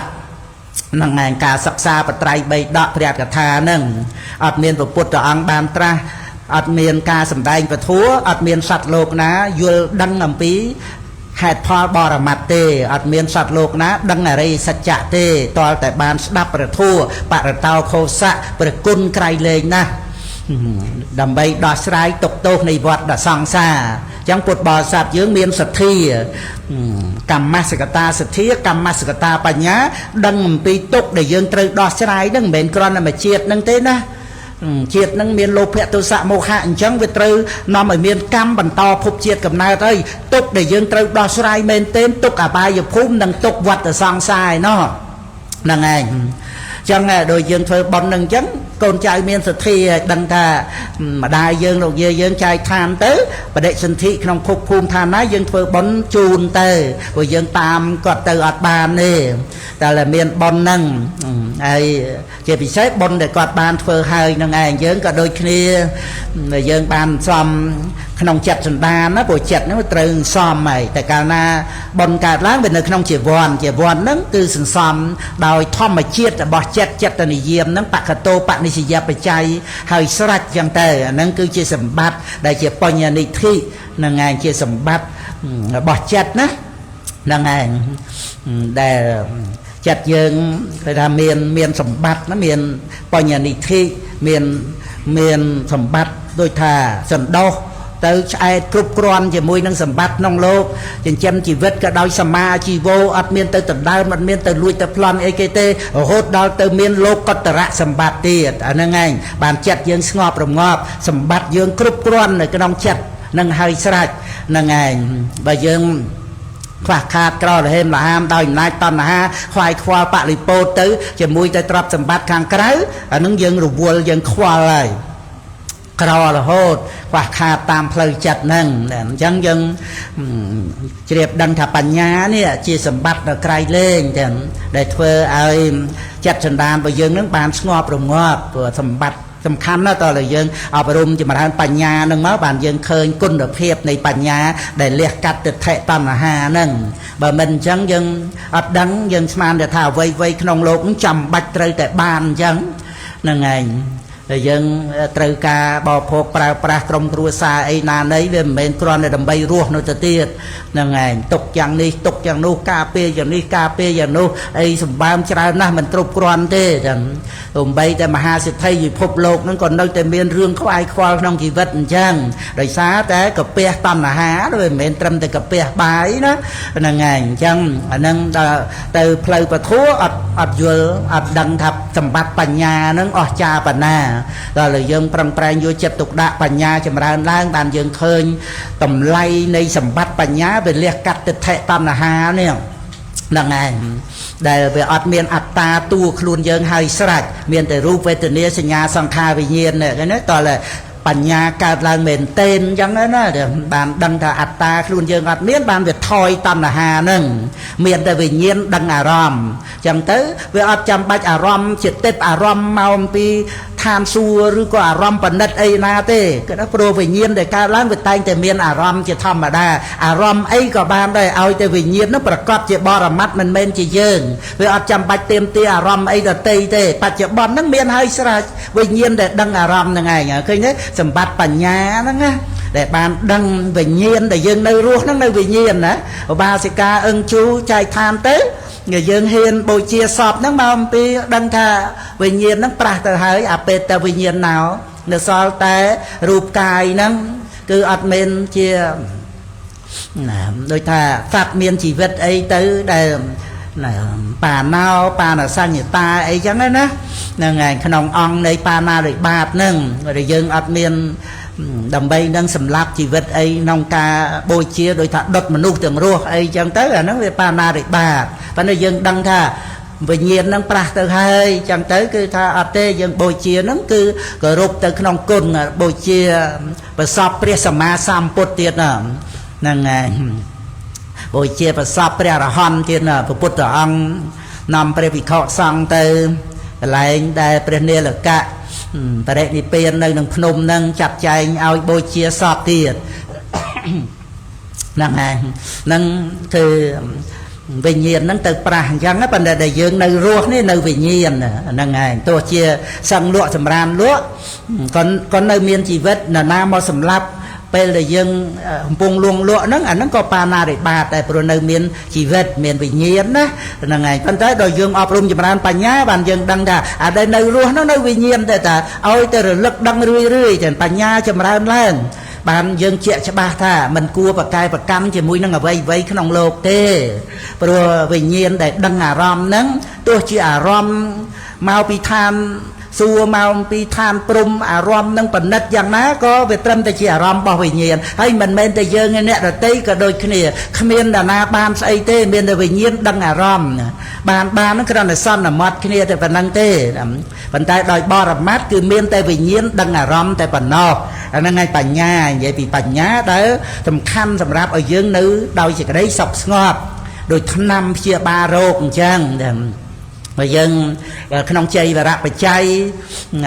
ហ្នឹងឯងការសិក្សាបត្រៃបីដកព្រះកថាហ្នឹងអត់មានព្រះពុទ្ធអង្គបានត្រាស់អត់មានការសម្ដែងពធអត់មានសត្វលោកណាយល់ដឹងអំពីហេតុផលបរមត្តទេអត់មានសត្វលោកណាដឹងអរិយសច្ចៈទេតលតែបានស្ដាប់ព្រះធម៌បរតោខោសៈព្រះគុណក្រៃលែងណាស់ដើម្បីដោះស្រាយទុក្ខទោសនៃវដ្តសង្សារអញ្ចឹងពុទ្ធបរិស័ទយើងមានសទ្ធាកម្មសកតាសទ្ធាកម្មសកតាបញ្ញាដឹងអំពីទុក្ខដែលយើងត្រូវដោះស្រាយហ្នឹងមិនមែនគ្រាន់តែមួយជាតិហ្នឹងទេណាជាតិហ្នឹងមានលោភៈទោសៈមោហៈអញ្ចឹងវាត្រូវនាំឲ្យមានកម្មបន្តភពជាតិកំណើតហើយទុក្ខដែលយើងត្រូវដោះស្រាយមែនទែនទុក្ខអបាយភូមិនិងទុក្ខវដ្តសង្សារឯណោះហ្នឹងឯងចឹងដូចយើងធ្វើបុណ្យនឹងអញ្ចឹងកូនចៅមានសទ្ធាដឹងថាម្ដាយយើងលោកយាយយើងចែកឋានទៅបដិសន្ធិក្នុងភពភូមិឋានណាយើងធ្វើបុណ្យជូនទៅព្រោះយើងតាមគាត់ទៅអត់បានទេតែមានបុណ្យហ្នឹងហើយជាពិសេសបុណ្យដែលគាត់បានធ្វើហើយនឹងឯងយើងក៏ដូចគ្នាយើងបានសំក្នុងចិត្តសន្តានណាព្រោះចិត្តហ្នឹងត្រូវសំហើយតែកាលណាបុណ្យកើតឡើងវានៅក្នុងជីវ័នជីវ័នហ្នឹងគឺសន្សំដោយធម្មជាតិរបស់ចិត្តចិត្តនិយមហ្នឹងបកតោបនិស្សយបច្ច័យហើយស្រេចចឹងទៅអាហ្នឹងគឺជាសម្បត្តិដែលជាបញ្ញនិធិហ្នឹងឯងជាសម្បត្តិរបស់ចិត្តណាហ្នឹងឯងដែលចិត្តយើងគេថាមានសម្បត្តិណាមានបញ្ញនិធិមានសម្បត្តិដូចថាសន្តោសទៅឆ្អែតគ្រប់គ្រាន់ជាមួយនឹងសម្បត្តិក្នុងលោកចិញ្ចឹមជីវិតក៏ដោយសមាជីវោអត់មានទៅដណ្ដើមអត់មានទៅលួចទៅប្លន់អីគេទេរហូតដល់ទៅមានលោកកតរៈសម្បត្តិទៀតអាហ្នឹងឯងបានចិត្តយើងស្ងប់រងាប់សម្បត្តិយើងគ្រប់គ្រាន់នៅក្នុងចិត្តនឹងហើយស្រេចហ្នឹងឯងបើយើងខ្វះខាតក្រលហេមលហាមដោយអំណាចតណ្ហាខ្វាយខ្វល់បលិពោតទៅជាមួយតែទ្រព្យសម្បត្តិខាងក្រៅអានឹងយើងរវល់យើងខ្វល់ហើយក្ររហូតខ្វះខាតតាមផ្លូវចិត្តហ្នឹងអញ្ចឹងយើងជ្រាបដឹងថាបញ្ញានេះជាសម្បត្តិដ៏ក្រៃលែងចឹងដែលធ្វើឲ្យចិត្តសន្តានរបស់យើងនឹងបានស្ងប់រងាប់ព្រោះសម្បត្តិសំខាន់ណាស់តើយើងអប់រំចម្រើនបញ្ញានឹងមកបានយើងឃើញគុណភាពនៃបញ្ញាដែលលះកាត់ទិដ្ឋិតណ្ហាហ្នឹងបើមិនអញ្ចឹងយើងអត់ដឹងយើងស្មានតែថាអ្វីៗក្នុងលោកចាំបាច់ត្រូវតែបានអញ្ចឹងហ្នឹងឯងដែលយើងត្រូវការបរិភោគប្រើប្រាស់ក្រុមគ្រួសារអីណាណីវាមិនមែនគ្រាន់តែដើម្បីរស់នោះទៅទៀតហ្នឹងឯងទុកយ៉ាងនេះទុកយ៉ាងនោះការពារយ៉ាងនេះការពារយ៉ាងនោះអីសម្បើមច្រើនណាស់មិនគ្រប់គ្រាន់ទេចឹងទោះបីតែមហាសេដ្ឋីពិភពលោកហ្នឹងក៏នៅតែមានរឿងខ្វាយខ្វល់ក្នុងជីវិតអញ្ចឹងដោយសារតែកាពះតណ្ហាវាមិនមែនត្រឹមតែកាពះបាយណាហ្នឹងឯងអញ្ចឹងអាហ្នឹងដល់ទៅផ្លូវពធអត់យល់អត់ដឹងថាសម្បត្តិបញ្ញាហ្នឹងអស្ចារ្យប៉ុណ្ណាដល់យើងប្រឹងប្រែងយកចិត្តទុកដាក់បញ្ញាចម្រើនឡើងបានយើងឃើញតម្លៃនៃសម្បត្តិបញ្ញាវាលះកាត់ទិដ្ឋិតណ្ហានេះហ្នឹងឯងដែលវាអត់មានអត្តាតួខ្លួនយើងហើយស្រេចមានតែរូបវេទនាសញ្ញាសង្ខារវិញ្ញាណនេះណាតើបញ្ញាកើតឡើងមែនទែនអញ្ចឹងណាបានដឹងថាអត្តាខ្លួនយើងអត់មានបានវាថយតណ្ហាហ្នឹងមានតែវិញ្ញាណដឹងអារម្មណ៍អញ្ចឹងទៅវាអត់ចាំបាច់អារម្មណ៍ជាទេពអារម្មណ៍មកអំពីឋានសួគ៌ឬក៏អារម្មណ៍បណិតអីណាទេគឺថាព្រោះវិញ្ញាណដែលកើតឡើងវាតែងតែមានអារម្មណ៍ជាធម្មតាអារម្មណ៍អីក៏បានដែរឲ្យតែវិញ្ញាណនោះប្រកបជាបរមត្តមិនមែនជាយើងវាអត់ចាំបាច់ទាមទារអារម្មណ៍អីដទៃទេបច្ចុប្បន្នហ្នឹងមានហើយស្រេចវិញ្ញាណដែលដឹងអារម្មណ៍ហ្នឹងឯងឃើញទេសម្បត្តិបញ្ញាហ្នឹងណាដែលបានដឹងវិញ្ញាណដែលយើងនៅរស់ហ្នឹងនៅវិញ្ញាណណាឧបាសិកាអឹងជូចែកឋានទៅយើងហ៊ានបូជាសពហ្នឹងមកអំពីដឹងថាវិញ្ញាណហ្នឹងប្រាស់ទៅហើយអាពេតវិញ្ញាណណោនៅសល់តែរូបកាយហ្នឹងគឺអត់មានជាណាដូចថាសត្វមានជីវិតអីទៅដែល បាណោបាណសញ្ញតាអីចឹងណាហ្នឹងហើយក្នុងអង្គនៃបាណារិបាតហ្នឹងដែលយើងអត់មានដើម្បីនឹងសម្លាប់ជីវិតអីក្នុងការបូជាដោយថាដុតមនុស្សទាំងរស់អីចឹងទៅអាហ្នឹងវាបាណារិបាតប៉ុន្តែយើងដឹងថាវិញ្ញាណហ្នឹងប្រាស់ទៅហើយចឹងទៅគឺថាអត់ទេយើងបូជាហ្នឹងគឺគោរពទៅក្នុងគុណបូជាប្រសពព្រះសម្មាសម្ពុទ្ធទៀតហ្នឹងហើយបូជាប្រសពព្រះអរហន្តទៀតណាព្រះពុទ្ធអង្គនាំព្រះភិក្ខុសង្ឃទៅកន្លែងដែលព្រះនីលកៈបរិនិព្វាននៅក្នុងភ្នំហ្នឹងចាត់ចែងឲ្យបូជាសពទៀតហ្នឹងហើយហ្នឹងគឺវិញ្ញាណហ្នឹងទៅប្រាស់អញ្ចឹងប៉ុន្តែដែលយើងនៅរស់នេះនៅវិញ្ញាណហ្នឹងហើយទោះជាសឹងលក់សម្រានលក់ក៏នៅមានជីវិតនរណាមកសម្លាប់ពេលដែលយើងកំពុងលួងលក់ហ្នឹងអាហ្នឹងក៏បាណារិបាតដែរព្រោះនៅមានជីវិតមានវិញ្ញាណណាហ្នឹងហើយប៉ុន្តែដល់យើងអប់រំចម្រើនបញ្ញាបានយើងដឹងថាអាដែលនៅរស់ហ្នឹងនៅវិញ្ញាណតែថាឲ្យតែរលឹកដឹងរឿយរឿយតែបញ្ញាចម្រើនឡើងបានយើងជាក់ច្បាស់ថាមិនគួរប្រកែប្រកម្មជាមួយនឹងអ្វីអ្វីក្នុងលោកទេព្រោះវិញ្ញាណដែលដឹងអារម្មណ៍ហ្នឹងទោះជាអារម្មណ៍មកពីឋានសួរមកពីឋានព្រំអារម្មណ៍នឹងបណិតយ៉ាងណាក៏វាត្រឹមតែជាអារម្មណ៍របស់វិញ្ញាណហើយមិនមែនតែយើងឯអ្នកដទៃក៏ដូចគ្នាគ្មាននរណាបានស្អីទេមានតែវិញ្ញាណដឹងអារម្មណ៍បានហ្នឹងគ្រាន់តែសន្មត់គ្នាតែប៉ុណ្្នឹងទេប៉ុន្តែដោយបរមត្តគឺមានតែវិញ្ញាណដឹងអារម្មណ៍តែប៉ុណ្ណោះអាហ្នឹងឯងបញ្ញានិយាយពីបញ្ញាដែលសំខាន់សម្រាប់ឲ្យយើងនៅដោយសេចក្តីសុខស្ងប់ដោយថ្នាំព្យាបាលរោគអញ្ចឹងបើយើងក្នុងជ័យវរៈបច្ច័យ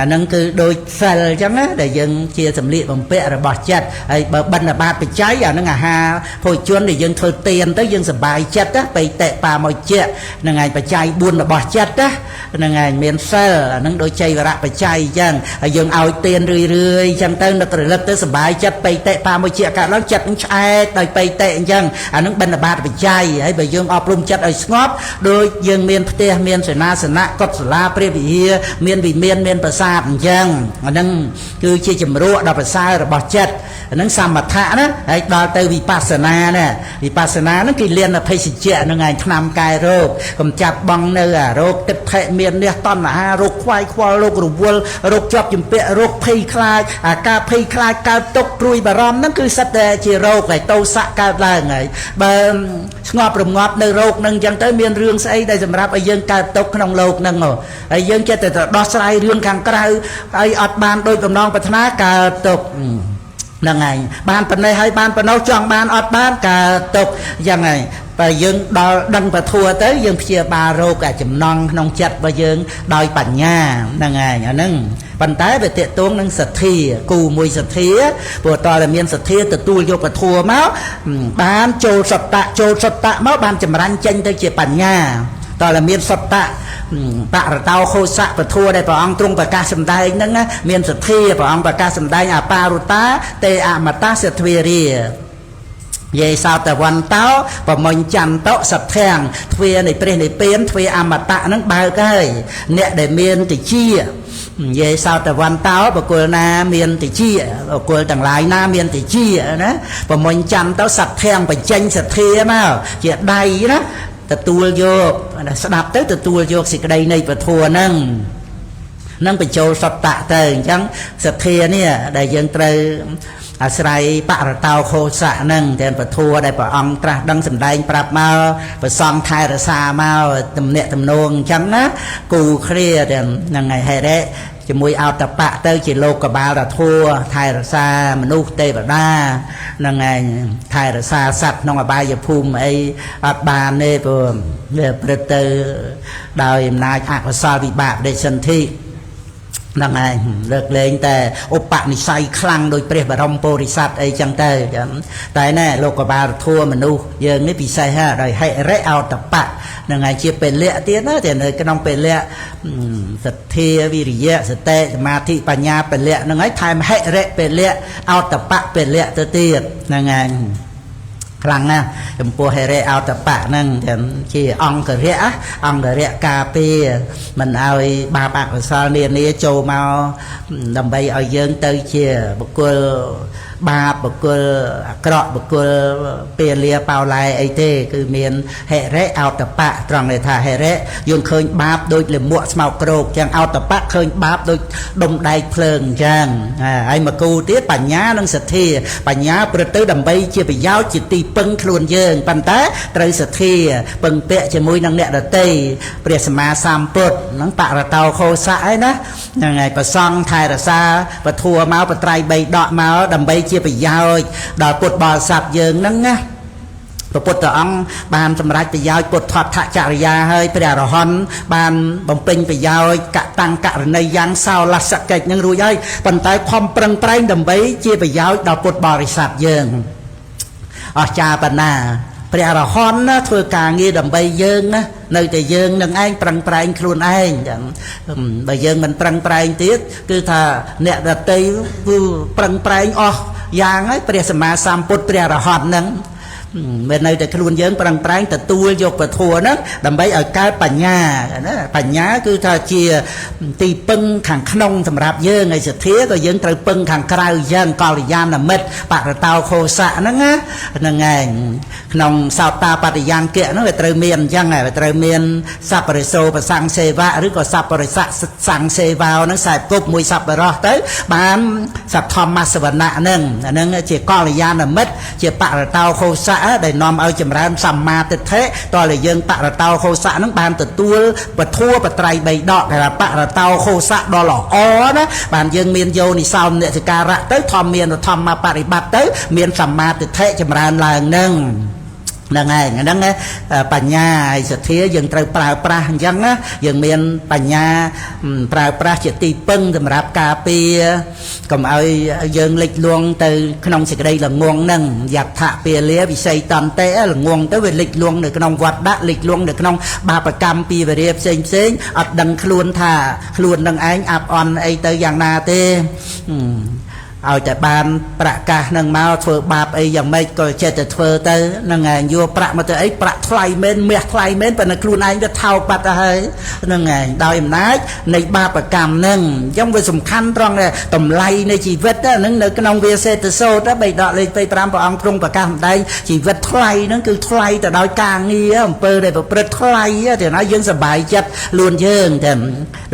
អាហ្នឹងគឺដូចសិលអញ្ចឹងណាដែលយើងជាសម្លៀកបំពាក់របស់ចិត្តហើយបើបិណ្ឌបាតបច្ច័យអាហ្នឹងអាហារភោជនដែលយើងធ្វើទានទៅយើងសប្បាយចិត្តណាបៃតិបាមជ្ជៈហ្នឹងឯងបច្ច័យ4របស់ចិត្តណាហ្នឹងឯងមានសិលអាហ្នឹងដូចជ័យវរៈបច្ច័យអញ្ចឹងហើយយើងឲ្យទានរឿយរឿយអញ្ចឹងទៅនឹករលឹកទៅសប្បាយចិត្តបៃតិបាមជ្ជៈកើតឡើងចិត្តនឹងឆ្អែតដោយបៃតិអញ្ចឹងអាហ្នឹងបិណ្ឌបាតបច្ច័យហើយបើយើងអប់រំចិត្តឲ្យស្ងប់ដូចយើងមានផ្ទះមានសេនាសនៈកុដិសាលាព្រះវិហារមានវិមានមានប្រាសាទអញ្ចឹងអាហ្នឹងគឺជាជំរកដ៏ប្រសើររបស់ចិត្តអាហ្នឹងសមថៈណាហើយដល់ទៅវិបស្សនាណាវិបស្សនាហ្នឹងគឺលៀនអភិសជ្ជៈហ្នឹងឯងថ្នាំកែរោគកំចាត់បងនៅអារោគទឹកថិមាននេះតណ្ហារោគខ្វាយខ្វល់រោគរវល់រោគជាប់ជំពាក់រោគភ័យខ្លាចអាការភ័យខ្លាចកើតទុក្ខព្រួយបារម្ភហ្នឹងគឺសិតតែជារោគហើយតោសៈកើតឡើងហើយបើស្ងប់រងាប់នៅរោគហ្នឹងអញ្ចឹងទៅមានរឿងស្អីដែលសម្រាប់ឲ្យយើងកើតទុក្ខក្នុងលោកហ្នឹងហើយយើងចេះតែដោះស្រាយរឿងខាងក្រៅហើយអត់បានដូចបំណងប្រាថ្នាកើតទុក្ខហ្នឹងហើយបានប៉ុណ្ណេះហើយបានប៉ុណ្ណោះចង់បានអត់បានកើតទុក្ខយ៉ាងហើយបើយើងដល់ដឹងពធទៅយើងព្យាបាលរោគអាចំណងក្នុងចិត្តរបស់យើងដោយបញ្ញាហ្នឹងហើយអាហ្នឹងប៉ុន្តែវាទាក់ទងនឹងសទ្ធាគូមួយសទ្ធាព្រោះតើតែមានសទ្ធាទទួលយកពធមកបានចូលសត្តៈចូលសត្តៈមកបានចម្រាញ់ចេញទៅជាបញ្ញាតើតែមានសត្តៈបរតោខោសៈពធដែលព្រះអង្គទ្រង់ប្រកាសសម្ដែងហ្នឹងណាមានសទ្ធាព្រះអង្គប្រកាសសម្ដែងអបារុតាទេអមតាសទ្វារាយេសោតវន្តោប្រមញ្ចន្តសទ្ធាំងទ្វានៃព្រះនិព្វានទ្វាអមតៈហ្នឹងបើកហើយអ្នកដែលមានតិចយេសោតវន្តោបុគ្គលណាមានតិចបុគ្គលទាំងឡាយណាមានតិចណាប្រមញ្ចន្តសទ្ធាំងបញ្ចេញសទ្ធាមកជាដៃណាទទួលយកស្ដាប់ទៅទទួលយកសេចក្តីនៃពធហ្នឹងនឹងបញ្ចូលសត្តៈទៅអញ្ចឹងសទ្ធានេះដែលយើងត្រូវអាស្រ័យបរតោខោសៈហ្នឹងតែពធដែលព្រះអង្គត្រាស់ដឹងសម្ដែងប្រាប់មកប្រសង់ថែរក្សាមកទំនាក់ទំនងអញ្ចឹងណាគូគ្នាទាំងហ្នឹងហើយហេរិជាមួយអោតបៈទៅជាលោកបាលធัวថែរក្សាមនុស្សទេវតាហ្នឹងឯងថែរក្សាសត្វក្នុងអបាយភូមិអីអត់បានទេព្រោះវាព្រឹត្តទៅដោយអំណាចអកុសលវិបាកបដិសន្ធិហ្នឹងឯងលើកលែងតែឧបនិស្ស័យខ្លាំងដោយព្រះបរមពុរិស័ទអីចឹងទៅតែណែលោកបាលធัวមនុស្សយើងនេះពិសេសហ่ะដោយហិរិអោតបៈហ្នឹងឯងជាពលៈទៀតណាតែនៅក្នុងពលៈសទ្ធាវិរិយៈសតិសមាធិបញ្ញាពលៈហ្នឹងឯងថែមហិរិពលៈអោតបៈពលៈទៅទៀតហ្នឹងឯងខ្លាំងណាស់ចំពោះហិរិអោតបៈហ្នឹងជាអង្គរៈអង្គរៈការពារមិនឲ្យបាបអកុសលនានាចូលមកដើម្បីឲ្យយើងទៅជាបុគ្គល បាបបុគ្គលអាក្រក់បុគ្គលពាលាបោឡែអីទេគឺមានហិរិអោតបៈត្រង់នេះថាហិរិយើងឃើញបាបដូចលមួកស្មោកគ្រោកចឹងអោតបៈឃើញបាបដូចដុំដែកភ្លើងចឹងហើយមកគូទៀតបញ្ញានិងសទ្ធាបញ្ញាព្រឹត្តទៅដើម្បីជាប្រយោជន៍ជាទីពឹងខ្លួនយើងប៉ុន្តែត្រូវសទ្ធាពឹងពាក់ជាមួយនឹងអ្នកដទៃព្រះសម្មាសម្ពុទ្ធហ្នឹងបរតោខោសៈឯណាហ្នឹងហើយប្រសង់ថែរក្សាពធัวមកបត្រៃបីដកមកដើម្បីជាប្រយោជន៍ដល់ពុទ្ធបរិស័ទយើងហ្នឹងណាព្រះពុទ្ធអង្គបានសម្រេចប្រយោជន៍ពុទ្ធដ្ឋចរិយាហើយព្រះអរហន្តបានបំពេញប្រយោជន៍កតាំងករណីយ៉ាងសោលសកិច្ចនឹងរួចហើយប៉ុន្តែខំប្រឹងប្រែងដើម្បីជាប្រយោជន៍ដល់ពុទ្ធបរិស័ទយើងអស្ចារ្យប៉ុណ្ណាព្រះអរហន្តណាធ្វើការងារដើម្បីយើងណានៅតែយើងនឹងឯងប្រឹងប្រែងខ្លួនឯងចឹងបើយើងមិនប្រឹងប្រែងទៀតគឺថាអ្នកដទៃគឺប្រឹងប្រែងអស់យ៉ាងហើយព្រះសម្មាសម្ពុទ្ធព្រះអរហន្តហ្នឹងមិននៅតែខ្លួនយើងប្រឹងប្រែងទទួលយកពធហ្នឹងដើម្បីឲ្យកើតបញ្ញាណាបញ្ញាគឺថាជាទីពឹងខាងក្នុងសម្រាប់យើងហើយសទ្ធាក៏យើងត្រូវពឹងខាងក្រៅយ៉ាងកល្យាណមិត្តបរតោខោសៈហ្នឹងណាហ្នឹងឯងក្នុងសោតាបតិយ៉ាងគៈហ្នឹងវាត្រូវមានអញ្ចឹងវាត្រូវមានសัพពរិសោប្រសង្ឃសេវៈឬក៏សัพពរិសៈសង្ឃសេវោហ្នឹងខ្សែគប់មួយសัพពរោះទៅបានសធម្មសវណៈហ្នឹងអាហ្នឹងជាកល្យាណមិត្តជាបរតោខោសៈដែលនាំឲ្យចម្រើនសម្មាទិដ្ឋិតើយើងបរតោខោសៈហ្នឹងបានទទួលពធัวបត្រៃបីដកគេថាបរតោខោសៈដ៏ល្អណាបានយើងមានយោនិសោមនសិការៈទៅធម្មមានធម្មបរិបត្តិទៅមានសម្មាទិដ្ឋិចម្រើនឡើងហ្នឹងហ្នឹងឯងហ្នឹងបញ្ញាហើយសទ្ធាយើងត្រូវប្រើប្រាស់អញ្ចឹងណាយើងមានបញ្ញាប្រើប្រាស់ជាទីពឹងសម្រាប់ការពារកុំឲ្យយើងលិចលង់ទៅក្នុងសេចក្តីល្ងងហ្នឹងយដ្ឋពាលាវិស័យតន្តិល្ងងទៅវាលិចលង់នៅក្នុងវត្តដាក់លិចលង់នៅក្នុងបាបកម្មពីវរាផ្សេងផ្សេងអត់ដឹងខ្លួនថាខ្លួននឹងឯងអាប់អន់អីទៅយ៉ាងណាទេឲ្យតែបានប្រកាសនឹងមកធ្វើបាបអីយ៉ាងម៉េចក៏ចេះតែធ្វើទៅហ្នឹងឯងយកប្រាក់មកទៅអីប្រាក់ថ្លៃមែនមាសថ្លៃមែនប៉ុន្តែខ្លួនឯងវាថោកបាត់ទៅហើយហ្នឹងឯងដោយអំណាចនៃបាបកម្មហ្នឹងអញ្ចឹងវាសំខាន់ត្រង់តម្លៃនៃជីវិតហ្នឹងនៅក្នុងវាសេដ្ឋសូត្របីដកលេខ25ព្រះអង្គទ្រង់ប្រកាសសម្ដែងជីវិតថ្លៃហ្នឹងគឺថ្លៃទៅដោយការងារអំពើដែលប្រព្រឹត្តថ្លៃទៅណាយើងសប្បាយចិត្តលួនយើងតែ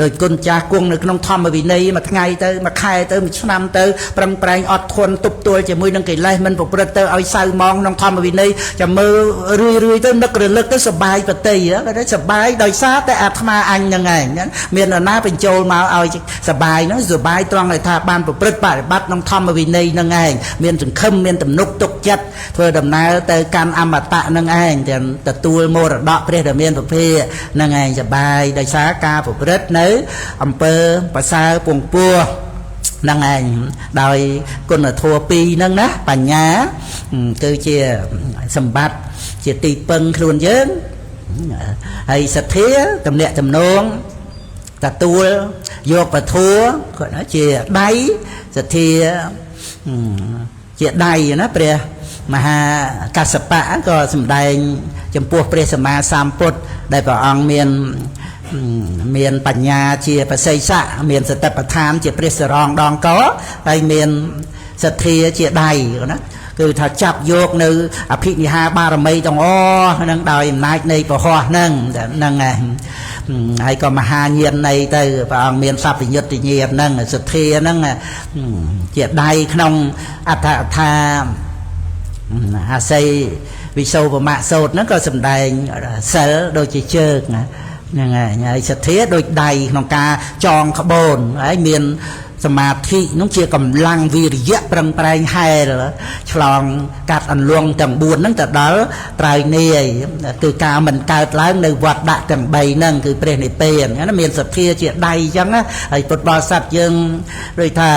ដោយគុណចាស់គង់នៅក្នុងធម្មវិន័យមួយថ្ងៃទៅមួយខែទៅមួយឆ្នាំទៅប្រឹងប្រែងអត់ធន់ទប់ទល់ជាមួយនឹងកិលេសមិនប្រព្រឹត្តទៅឲ្យសៅมองក្នុងធម្មវិន័យចាំមើលរឿយរឿយទៅនឹករលឹកទៅសបាយបតីគេសបាយដោយសារតែអាត្មាអញហ្នឹងឯងមាននរណាបញ្ចូលមកឲ្យសបាយហ្នឹងសបាយត្រង់ឲ្យថាបានប្រព្រឹត្តបរិបត្តិក្នុងធម្មវិន័យហ្នឹងឯងមានសង្ឃឹមមានទំនុកទុកចិត្តធ្វើដំណើរទៅកាន់អមតៈហ្នឹងឯងទាំងទទួលមរតកព្រះដែលមានពភាហ្នឹងឯងសបាយដោយសារការប្រព្រឹត្តនៅអំពើប្រសើរពងពោះហ្នឹងឯងដោយគុណធម៌ពីរហ្នឹងណាបញ្ញាគឺជាសម្បត្តិជាទីពឹងខ្លួនយើងហើយសទ្ធាទំនាក់ទំនងទទួលយកពធัวគាត់ណាជាដៃសទ្ធាជាដៃណាព្រះមហាកស្សបៈក៏សម្ដែងចំពោះព្រះសម្មាសម្ពុទ្ធដែលព្រះអង្គមានបញ្ញាជាបសិសៈមានសតិប្បដ្ឋានជាព្រះសរងដងកហើយមានសទ្ធាជាដៃណាគឺថាចាប់យកនៅអភិនិហាបារមីទាំងអស់ហ្នឹងដោយអំណាចនៃពហោះហ្នឹងហ្នឹងឯងហើយក៏មហាញាណនៃទៅព្រះអង្គមានសព្វញុត្តញាណហ្នឹងសទ្ធាហ្នឹងជាដៃក្នុងអដ្ឋកថាអាស័យវិសោពមៈសោតហ្នឹងក៏សម្ដែងសិលដូចជាជើងណាហ្នឹងហើយសទ្ធាដូចដៃក្នុងការចងក្បូនហើយមានសមាធិនោះជាកម្លាំងវិរិយៈប្រឹងប្រែងហែលឆ្លងកាត់អន្លង់ទាំង4ហ្នឹងទៅដល់ត្រើយនាយគឺការមិនកើតឡើងនៅវត្តដាក់ទាំង3ហ្នឹងគឺព្រះនិព្វានណាមានសទ្ធាជាដៃអញ្ចឹងណាហើយពុទ្ធបរិស័ទយើងដូចថា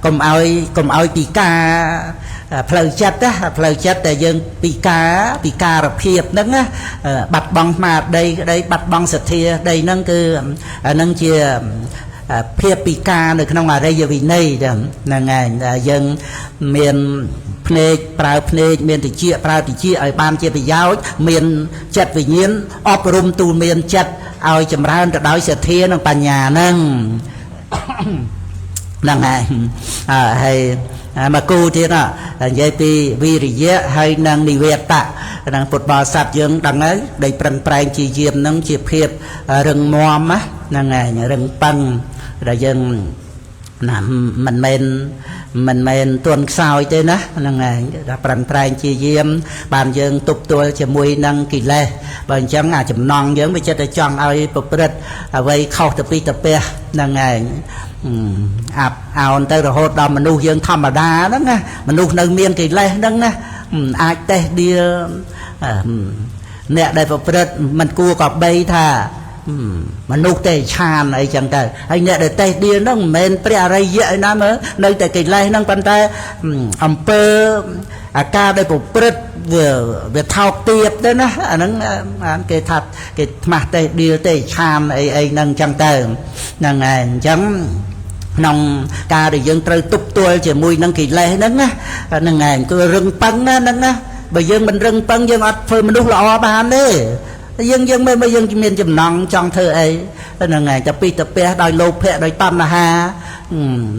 កុំឲ្យពិការផ្លូវចិត្តណាផ្លូវចិត្តតែយើងពិការភាពហ្នឹងណាបាត់បង់ស្មារតីក្តីបាត់បង់សទ្ធាដីហ្នឹងគឺអាហ្នឹងជាភាពពិការនៅក្នុងអរិយវិន័យហ្នឹងឯងយើងមានភ្នែកប្រើភ្នែកមានតិចប្រើតិចឲ្យបានជាប្រយោជន៍មានចិត្តវិញ្ញាណអប់រំទូលមានចិត្តឲ្យចម្រើនទៅដោយសទ្ធានិងបញ្ញាហ្នឹងហ្នឹងឯងហើយ មកគូទៀតណានិយាយពីវិរិយៈហើយនិងនិវេតៈនឹងពុទ្ធបរិស័ទយើងដឹងហើយដីប្រឹងប្រែងជាយាមនឹងជាភាពរឹងមាំណាហ្នឹងហើយរឹងប៉ឹងដែលយើងណាមិនមែនទន់ខ្សោយទេណាហ្នឹងហើយថាប្រឹងប្រែងជាយាមបានយើងទប់ទល់ជាមួយនឹងកិលេសបើអញ្ចឹងអាចំណងយើងវាចិត្តតែចង់ឲ្យប្រព្រឹត្តអ្វីខុសទៅពីទៅពះហ្នឹងហើយអាប់អោនទៅរហូតដល់មនុស្សយើងធម្មតាហ្នឹងណាមនុស្សនៅមានកិលេសហ្នឹងណាអាចតេះដៀលអ្នកដែលប្រព្រឹត្តមិនគួរក៏បីថាមនុស្សទេឆានអីចឹងទៅហើយអ្នកដែលតេះដៀលហ្នឹងមិនមែនព្រះអរិយៈឯណាមើលនៅតែកិលេសហ្នឹងប៉ុន្តែអំពើអាការដែលប្រព្រឹត្តវាថោកទាបទៅណាអាហ្នឹងគេថាគេថ្មាស់តេះដៀលទេឆានអីអីហ្នឹងចឹងទៅហ្នឹងហើយអញ្ចឹងក្នុងការដែលយើងត្រូវទប់ទល់ជាមួយនឹងកិលេសហ្នឹងណាហ្នឹងហើយគឺរឹងប៉ឹងណាហ្នឹងណាបើយើងមិនរឹងប៉ឹងយើងអត់ធ្វើមនុស្សល្អបានទេយើងយើងមើលយើងមានចំណងចង់ធ្វើអីហ្នឹងហើយតែពីទៅពះដោយលោភៈដោយតណ្ហា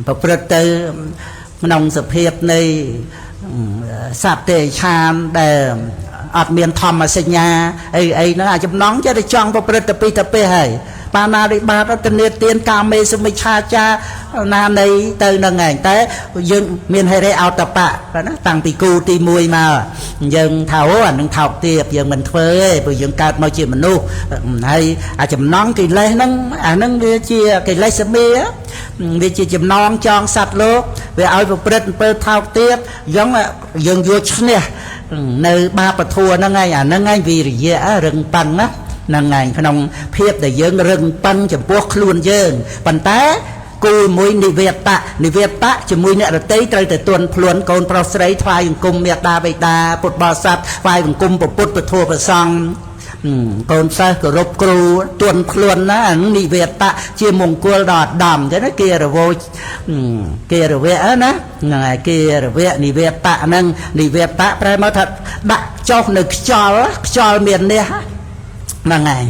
ប្រព្រឹត្តទៅក្នុងសភាពនៃសត្វទេឆានដែលអត់មានធម្មសញ្ញាអីអីហ្នឹងអាចំណងចេះតែចង់ប្រព្រឹត្តទៅពីទៅពះហើយបាណារិបាតអត្តនេទានកាមេសមិច្ឆាចាណានៃទៅនឹងឯងតែយើងមានហិរិអោតបៈណាតាំងពីគូទី1មកយើងថាអូអានឹងថោកទាបយើងមិនធ្វើទេព្រោះយើងកើតមកជាមនុស្សហើយអាចំណងកិលេសហ្នឹងអាហ្នឹងវាជាកិលេសមាវាជាចំណងចងសត្វលោកវាឲ្យប្រព្រឹត្តអំពើថោកទាបយើងយកឈ្នះនៅបាបធัวហ្នឹងឯងអាហ្នឹងឯងវិរិយៈរឹងប៉ឹងណាហ្នឹងឯងក្នុងភាពដែលយើងរឹងប៉ឹងចំពោះខ្លួនយើងប៉ុន្តែគូមួយនិវេតៈនិវេតៈជាមួយអ្នករតីត្រូវតែទន់ភ្លន់កូនប្រុសស្រីថ្វាយបង្គំមេដាបិតាពុទ្ធបរិស័ទថ្វាយបង្គំពុទ្ធពធប្រសង្ឃកូនសិស្សគោរពគ្រូទន់ភ្លន់ណានិវេតៈជាមង្គលដល់ឧត្តមចឹងណាគេរវោគេរវៈណាហ្នឹងហើយគេរវៈនិវេតៈហ្នឹងនិវេតៈប្រែមកថាដាក់ចុះនៅខ្យល់ខ្យល់មាននេះហ្នឹងហើយ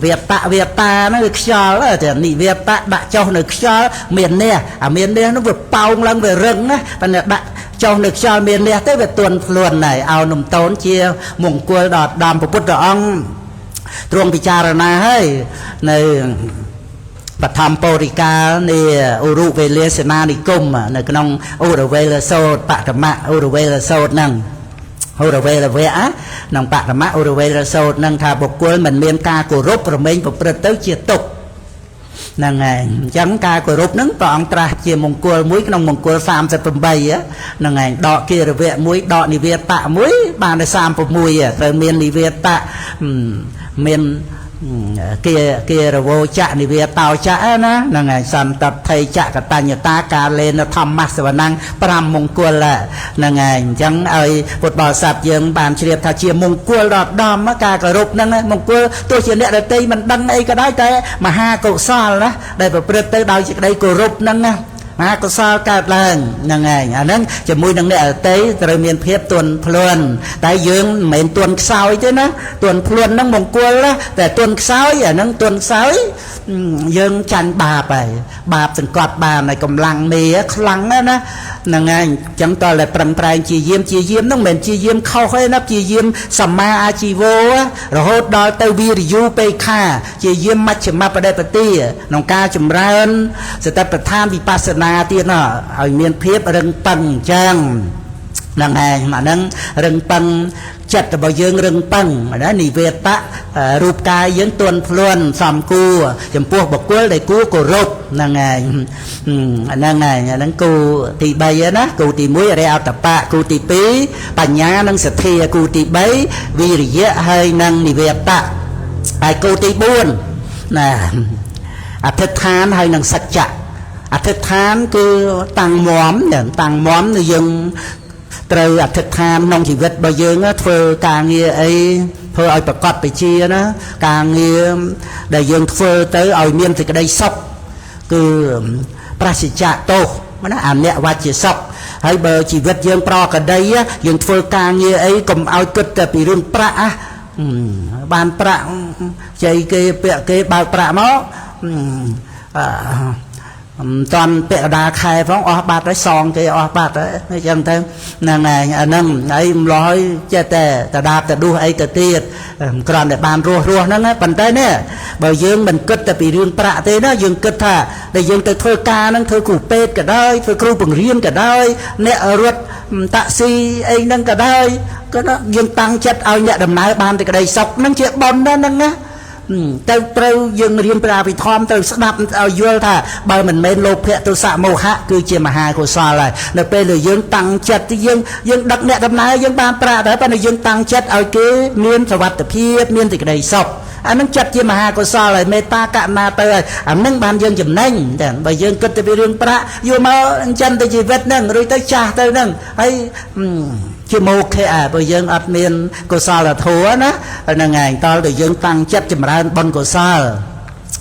វាតៈវាតាហ្នឹងវាខ្យល់តែនិវេតៈដាក់ចុះនៅខ្យល់មាននេះអាមាននេះហ្នឹងវាប៉ោងឡើងវារឹងណាប៉ុន្តែដាក់ចុះនៅខ្យល់មាននេះទៅវាទន់ភ្លន់ហើយឲ្យនំតូនជាមង្គលដល់ដើមពុទ្ធអង្គទ្រង់ពិចារណាហើយនៅបឋមបរិកាលនៃឧរុវេលាសេនានិគមនៅក្នុងឧរវេលសោតបតមៈឧរវេលសោតហ្នឹងឧរវេលវៈក្នុងបតមៈឧរវេលសោតនឹងថាបុគ្គលមិនមានការគោរពប្រមែងប្រព្រឹត្តទៅជាទុក្ខហ្នឹងហើយអញ្ចឹងការគោរពហ្នឹងព្រះអង្គត្រាស់ជាមង្គលមួយក្នុងមង្គល38ហ្នឹងហើយដកគិរវៈមួយដកនិវេតៈមួយបានតែ36ត្រូវមាននិវេតៈមានគេរវោចៈនិវេតោចៈណាហ្នឹងហើយសន្តថៃចៈកតញ្ញតាកាលេនធម្មសវនំ5មង្គលហ្នឹងហើយអញ្ចឹងឲ្យពុទ្ធបរិស័ទយើងបានជ្រាបថាជាមង្គលដល់ឧត្តមការគោរពហ្នឹងមង្គលទោះជាអ្នកដទៃមិនដឹងអីក៏ដោយតែមហាកុសលណាដែលប្រព្រឹត្តទៅដោយសេចក្តីគោរពហ្នឹងណាមហាកុសលកើតឡើងហ្នឹងឯងអាហ្នឹងជាមួយនឹងអ្នកអតីត្រូវមានភាពទន់ភ្លន់តែយើងមិនមែនទន់ខ្សោយទេណាទន់ភ្លន់ហ្នឹងមង្គលណាតែទន់ខ្សោយអាហ្នឹងទន់ខ្សោយយើងចាញ់បាបហើយបាបសង្កត់បានហើយកម្លាំងមេខ្លាំងណាស់ហ្នឹងឯងអញ្ចឹងតើតែប្រឹងប្រែងជាយាមជាយាមហ្នឹងមិនមែនជាយាមខុសទេណាជាយាមសម្មាអាជីវោរហូតដល់ទៅវិរិយូបេខាជាយាមមជ្ឈមបដិបទាក្នុងការចម្រើនសតិប្បដ្ឋានវិបស្សនាទៀតណាឲ្យមានភាពរឹងប៉ឹងអញ្ចឹងហ្នឹងឯងអាហ្នឹងរឹងប៉ឹងចិត្តរបស់យើងរឹងប៉ឹងណានិវេតៈរូបកាយយើងទន់ភ្លន់សំគួរចំពោះបុគ្គលដែលគួរគោរពហ្នឹងឯងហ្នឹងឯងហ្នឹងគូទី3ណាគូទី1អរិយអតបៈគូទី2បញ្ញានិងសទ្ធាគូទី3វិរិយៈហើយនិងនិវេតៈហើយគូទី4ណាអធិដ្ឋានហើយនិងសច្ចៈអធិដ្ឋានគឺតាំងមមតាំងមមយើងត្រូវអធិដ្ឋានក្នុងជីវិតរបស់យើងធ្វើការងារអីធ្វើឲ្យប្រកបវិជ្ជាណាការងារដែលយើងធ្វើទៅឲ្យមានសេចក្តីសុខគឺប្រសិជ្ជៈទោសណាអនវជាសុខហើយបើជីវិតយើងប្រកដីយើងធ្វើការងារអីកុំឲ្យគិតតែពីរឿងប្រាក់បានប្រាក់ជ័យគេពាក់គេបើកប្រាក់មក មិនតាន់ពាក់កណ្ដាលខែផងអស់បាត់ហើយសងគេអស់បាត់ហើយអញ្ចឹងទៅហ្នឹងហើយអាហ្នឹងហើយម្លោះហើយចេះតែតដាបតដួសអីទៅទៀតគ្រាន់តែបានរស់ហ្នឹងប៉ុន្តែនេះបើយើងមិនគិតតែពីរឿងប្រាក់ទេណាយើងគិតថាដែលយើងទៅធ្វើការហ្នឹងធ្វើគ្រូពេទ្យក៏ដោយធ្វើគ្រូបង្រៀនក៏ដោយអ្នករត់តាក់ស៊ីអីហ្នឹងក៏ដោយក៏យើងតាំងចិត្តឲ្យអ្នកដំណើរបានតែក្តីសុខហ្នឹងជាបុណ្យណាហ្នឹងណាទៅត្រូវយើងរៀនព្រះអភិធម្មត្រូវស្ដាប់ឲ្យយល់ថាបើមិនមែនលោភៈទោសៈមោហៈគឺជាមហាកុសលហើយនៅពេលដែលយើងតាំងចិត្តយើងដឹកអ្នកដំណើរយើងបានប្រាក់ដែរប៉ុន្តែយើងតាំងចិត្តឲ្យគេមានសុវត្ថិភាពមានសេចក្តីសុខអានឹងចិត្តជាមហាកុសលហើយមេត្តាករុណាទៅហើយអានឹងបានយើងចំណេញតែបើយើងគិតទៅពីរឿងប្រាក់យកមកចិញ្ចឹមទៅជីវិតហ្នឹងរួចទៅចាស់ទៅហ្នឹងហើយជាមោខៈបើយើងអត់មានកុសលធម៌ណាហ្នឹងឯងតើយើងតាំងចិត្តចម្រើនបុណ្យកុសល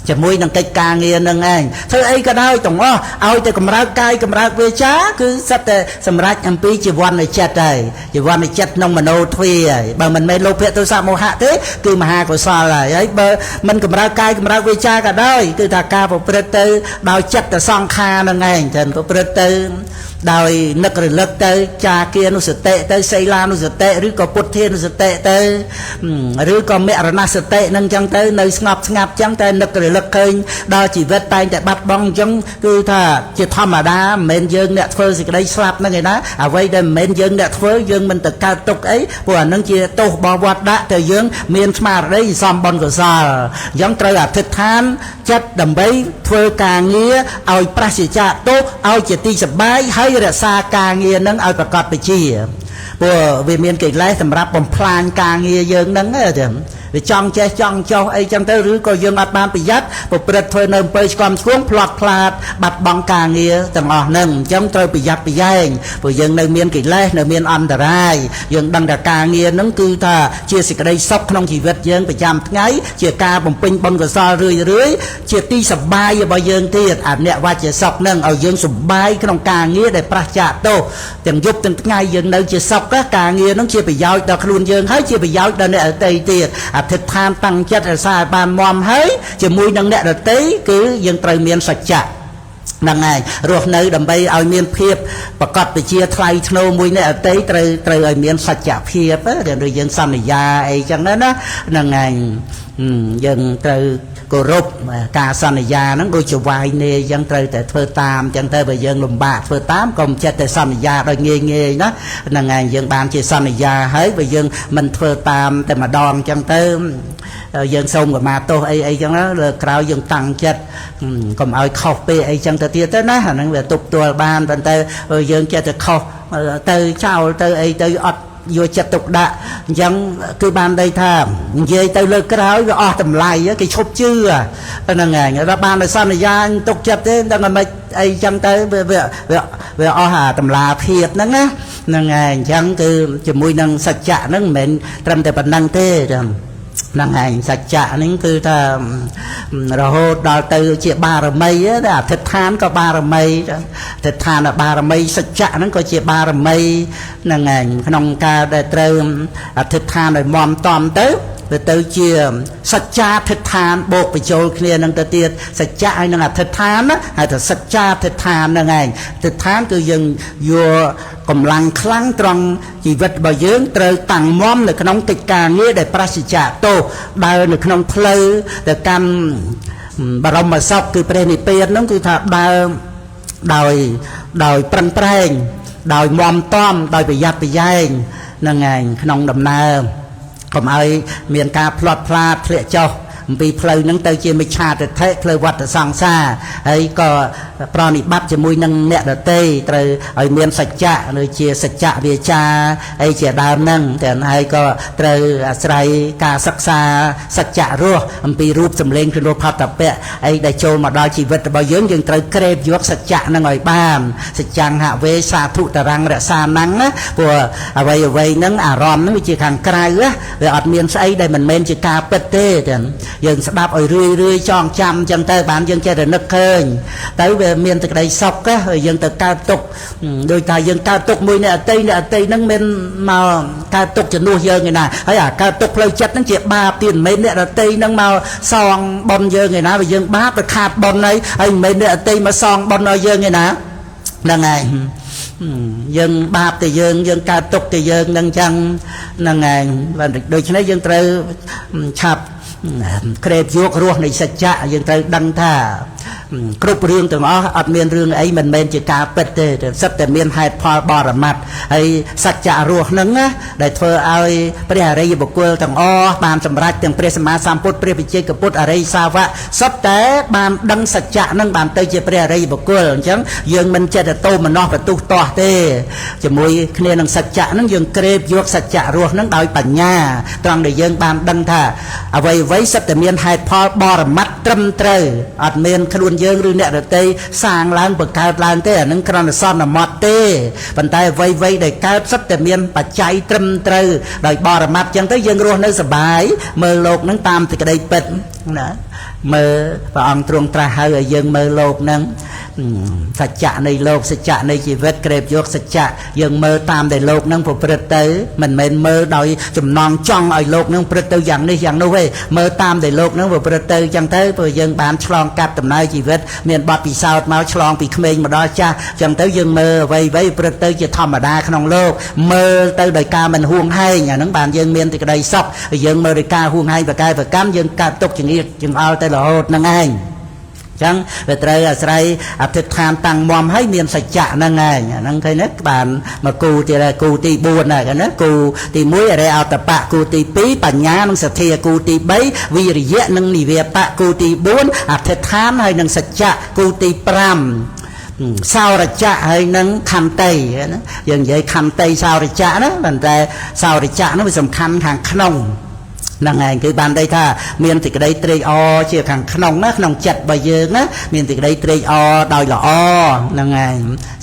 ជាមួយនឹងកិច្ចការងារនឹងឯងធ្វើអីក៏ដោយទាំងអស់ឲ្យតែកម្រើកកាយកម្រើកវាចាគឺសិតតែសម្រេចអំពីជីវនចិត្តហើយជីវនចិត្តក្នុងមโนទ្វាហើយបើមិនមែនលោភៈទោសៈមោហៈទេគឺមហាកុសលហើយហើយបើមិនកម្រើកកាយកម្រើកវាចាក៏ដោយគឺថាការប្រព្រឹត្តទៅដោយចិត្តសង្ខារនឹងឯងចឹងប្រព្រឹត្តទៅដោយនឹករលឹកទៅចាគានុសតិទៅសីលានុសតិឬក៏ពុទ្ធានុសតិទៅឬក៏មរណសតិនឹងចឹងទៅនៅស្ងប់ស្ងាត់ចឹងតែនឹករលឹកឃើញដល់ជីវិតតែងតែបាត់បង់ចឹងគឺថាជាធម្មតាមិនមែនយើងអ្នកធ្វើសេចក្តីស្លាប់ហ្នឹងឯណាអ្វីដែលមិនមែនយើងអ្នកធ្វើយើងមិនទៅកើតទុកអីព្រោះអានឹងជាទោសរបស់វត្តដាក់តែយើងមានស្មារតីសំបុណ្យកុសលអញ្ចឹងត្រូវអធិដ្ឋានចិត្តដើម្បីធ្វើការងារឲ្យប្រសិជ្ជៈទោសឲ្យជាទីសប្បាយហើយរក្សាការងារនឹងឲ្យប្រកបវិជ្ជាព្រោះវាមានកិលេសសម្រាប់បំផ្លាញការងារយើងហ្នឹងចឹងវាចង់ចេះចង់ចោះអីចឹងទៅឬក៏យើងអត់បានប្រយ័ត្នប្រព្រឹត្តធ្វើនៅអំពើឆ្កំឆ្គងផ្លាត់ផ្លាតបាត់បង់ការងារទាំងអស់ហ្នឹងអញ្ចឹងត្រូវប្រយ័ត្នប្រយែងព្រោះយើងនៅមានកិលេសនៅមានអន្តរាយយើងដឹងថាការងារហ្នឹងគឺថាជាសេចក្តីសុខក្នុងជីវិតយើងប្រចាំថ្ងៃជាការបំពេញបុណ្យកុសលរឿយរឿយជាទីសប្បាយរបស់យើងទៀតអនិវច្ចសុខហ្នឹងឲ្យយើងសប្បាយក្នុងការងារដែលប្រឆាចទោសទាំងយប់ទាំងថ្ងៃយើងនៅជាសុខការងារហ្នឹងជាប្រយោជន៍ដល់ខ្លួនយើងហើយជាប្រយោជន៍ដល់អ្នកដទៃទៀតអធិដ្ឋានតាំងចិត្តរក្សាឲ្យបានមាំហើយជាមួយនឹងអ្នកដទៃគឺយើងត្រូវមានសច្ចៈហ្នឹងហើយរស់នៅដើម្បីឲ្យមានភាពប្រកបវិជាថ្លៃថ្នូរមួយអ្នកដទៃត្រូវឲ្យមានសច្ចភាពដូចយើងសន្យាអីចឹងណាហ្នឹងហើយយើងត្រូវគោរពការសន្យាហ្នឹងដូចជាវាយនាយអញ្ចឹងត្រូវតែធ្វើតាមអញ្ចឹងទៅបើយើងលំបាកធ្វើតាមកុំចិត្តតែសន្យាដោយងាយងាយណាហ្នឹងហើយយើងបានជាសន្យាហើយបើយើងមិនធ្វើតាមតែម្ដងអញ្ចឹងទៅយើងសូមកម្មាទោសអីអីចឹងលើក្រោយយើងតាំងចិត្តកុំឲ្យខុសពេកអីចឹងទៅទៀតទៅណាអាហ្នឹងវាទប់ទល់បានប៉ុន្តែយើងចិត្តតែខុសទៅចោលទៅអីទៅអត់យកចិត្តទុកដាក់អញ្ចឹងគឺបានន័យថានិយាយទៅលើក្រោយវាអស់តម្លៃគេឈប់ជឿហ្នឹងឯងដល់បានតែសន្យាទុកចិត្តទេដឹងតែមិនអីចឹងទៅវាអស់អាតម្លាភាពហ្នឹងណាហ្នឹងឯងអញ្ចឹងគឺជាមួយនឹងសច្ចៈហ្នឹងមិនមែនត្រឹមតែប៉ុណ្្នឹងទេចឹងហ្នឹងឯងសច្ចៈហ្នឹងគឺថារហូតដល់ទៅជាបារមីអធិដ្ឋានក៏បារមីអធិដ្ឋានបារមីសច្ចៈហ្នឹងក៏ជាបារមីហ្នឹងឯងក្នុងការដែលត្រូវអធិដ្ឋានឲ្យមាំតំទៅវាទៅជាសច្ចាធិដ្ឋានបូកបញ្ចូលគ្នានឹងទៅទៀតសច្ចៈហើយនឹងអធិដ្ឋានណាហៅថាសច្ចាធិដ្ឋានហ្នឹងឯងធិដ្ឋានគឺយើងយកកម្លាំងខ្លាំងត្រង់ជីវិតរបស់យើងត្រូវតាំងមាំនៅក្នុងកិច្ចការងារដែលប្រសិជ្ជៈទោសដើរនៅក្នុងផ្លូវទៅកាន់បរមសុខគឺព្រះនិព្វានហ្នឹងគឺថាដើរដោយប្រឹងប្រែងដោយមាំតំដោយប្រយ័ត្នប្រយែងហ្នឹងឯងក្នុងដំណើរកុំឲ្យមានការផ្លាត់ផ្លាតធ្លាក់ចុះអំពីផ្លូវហ្នឹងទៅជាមិច្ឆាទិដ្ឋិផ្លូវវត្តសង្សារហើយក៏ប្រណិប័តជាមួយនឹងអ្នកដទៃត្រូវឲ្យមានសច្ចៈដូចជាសច្ចៈវាចាអីជាដើមហ្នឹងតែហើយក៏ត្រូវអាស្រ័យការសិក្សាសច្ចៈរស់អំពីរូបសម្លេងគ្រឿងរសផតពៈអីដែលចូលមកដល់ជីវិតរបស់យើងយើងត្រូវក្រេបយកសច្ចៈហ្នឹងឲ្យបានសច្ចំហវេសាធុតរੰរក្សាហ្នឹងណាព្រោះអ្វីអ្វីហ្នឹងអារម្មណ៍ហ្នឹងវាជាខាងក្រៅវាអត់មានស្អីដែលមិនមែនជាការពិតទេតែ យើងស្ដាប់ឲ្យរឿយរឿយចងចាំអញ្ចឹងទៅបានយើងចេះតែនឹកឃើញទៅវាមានសេចក្តីសុខហើយយើងទៅកើតទុកដោយថាយើងកើតទុកមួយអ្នកអតីអ្នកអតីហ្នឹងមិនមកកើតទុកជំនួសយើងឯណាហើយអាកើតទុកផ្លូវចិត្តហ្នឹងជាបាបទៀតមិនមែនអ្នកដតីហ្នឹងមកសងបុណ្យយើងឯណាបើយើងបាបទៅខាតបុណ្យហើយហើយមិនមែនអ្នកអតីមកសងបុណ្យឲ្យយើងឯណាហ្នឹងហើយយើងបាបតែយើងយើងកើតទុកតែយើងនឹងចឹងហ្នឹងឯងដូច្នេះយើងត្រូវឆាប់ក្រេបយករស់នៃសច្ចៈយើងត្រូវដឹងថាគ្រប់រឿងទាំងអស់អត់មានរឿងអីមិនមែនជាការពិតទេសិតតែមានហេតុផលបរមត្តហើយសច្ចៈរស់ហ្នឹងណាដែលធ្វើឲ្យព្រះអរិយបុគ្គលទាំងអស់បានសម្រេចទាំងព្រះសម្មាសម្ពុទ្ធព្រះវិជ័យកពុទ្ធអរិយសាវកសុទ្ធតែបានដឹងសច្ចៈហ្នឹងបានទៅជាព្រះអរិយបុគ្គលអញ្ចឹងយើងមិនចេះតែតោមនោះបន្ទុះទាស់ទេជាមួយគ្នានឹងសច្ចៈហ្នឹងយើងក្រេបយកសច្ចៈរស់ហ្នឹងដោយបញ្ញាត្រង់ដែលយើងបានដឹងថាអ្វីអ្វីសិតតែមានហេតុផលបរមត្តត្រឹមត្រូវអត់មានខ្លួនយើងឬអ្នកដទៃសាងឡើងបង្កើតឡើងទេអានឹងគ្រាន់តែសន្មត់ទេប៉ុន្តែអ្វីៗដែលកើតសិតតែមានបច្ច័យត្រឹមត្រូវដោយបរមត្តចឹងទៅយើងរស់នៅសប្បាយមើលលោកនឹងតាមសេចក្តីពិតណាមើលព្រះអង្គទ្រង់ត្រាស់ហើយឲ្យយើងមើលលោកនឹងសច្ចៈនៃលោកសច្ចៈនៃជីវិតក្រេបយកសច្ចៈយើងមើលតាមដែលលោកនឹងប្រព្រឹត្តទៅមិនមែនមើលដោយចំណងចង់ឲ្យលោកនឹងប្រព្រឹត្តទៅយ៉ាងនេះយ៉ាងនោះទេមើលតាមដែលលោកនឹងប្រព្រឹត្តទៅចឹងទៅព្រោះយើងបានឆ្លងកាត់ដំណើរជីវិតមានបទពិសោធន៍មកឆ្លងពីក្មេងមកដល់ចាស់ចឹងទៅយើងមើលអ្វីៗប្រព្រឹត្តទៅជាធម្មតាក្នុងលោកមើលទៅដោយការមិនហួងហែងអាហ្នឹងបានយើងមានសេចក្តីសុខយើងមើលដោយការហួងហែងប្រកែប្រកម្មយើងកើតទុកចង្អៀតចង្អល់ទៅរហូតហ្នឹងឯងចឹងវាត្រូវអាស្រ័យអធិដ្ឋានតាំងមមហើយមានសច្ចៈហ្នឹងឯងហ្នឹងឃើញទេបានមកគូទៀតហើយគូទី4ហើយណាគូទី1អរិយអតបៈគូទី2បញ្ញានិងសទ្ធាគូទី3វិរិយៈនិងនិវាបៈគូទី4អធិដ្ឋានហើយនិងសច្ចៈគូទី5សោរចៈហើយនឹងខន្តីណាយើងនិយាយខន្តីសោរចៈណាប៉ុន្តែសោរចៈហ្នឹងវាសំខាន់ខាងក្នុងហ្នឹងឯងគឺបានន័យថាមានសេចក្តីត្រេកអរជាខាងក្នុងណាក្នុងចិត្តរបស់យើងណាមានសេចក្តីត្រេកអរដោយល្អហ្នឹងឯង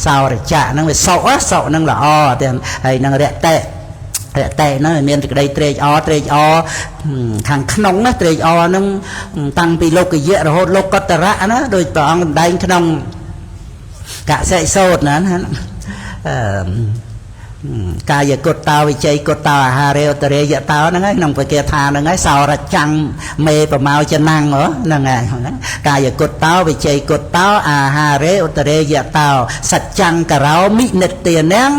សោរចៈហ្នឹងវាសុខសុខហ្នឹងល្អទាំងហើយនឹងរតិរតិហ្នឹងមានសេចក្តីត្រេកអរត្រេកអរខាងក្នុងណាត្រេកអរហ្នឹងតាំងពីលោកយៈរហូតលោកតរៈណាដោយព្រះអង្គសម្ដែងក្នុងកសិសោតណាកាយកុតតោវិជ័យកុតតោអាហារេឧត្តរិយតោហ្នឹងហើយក្នុងពគាថាហ្នឹងហើយសោរចាំងមេប្រមោចនាំងហ្នឹងហើយកាយកុតតោវិជ័យកុតតោអាហារេឧត្តរិយតោសច្ចាំងករោមិនិទានំ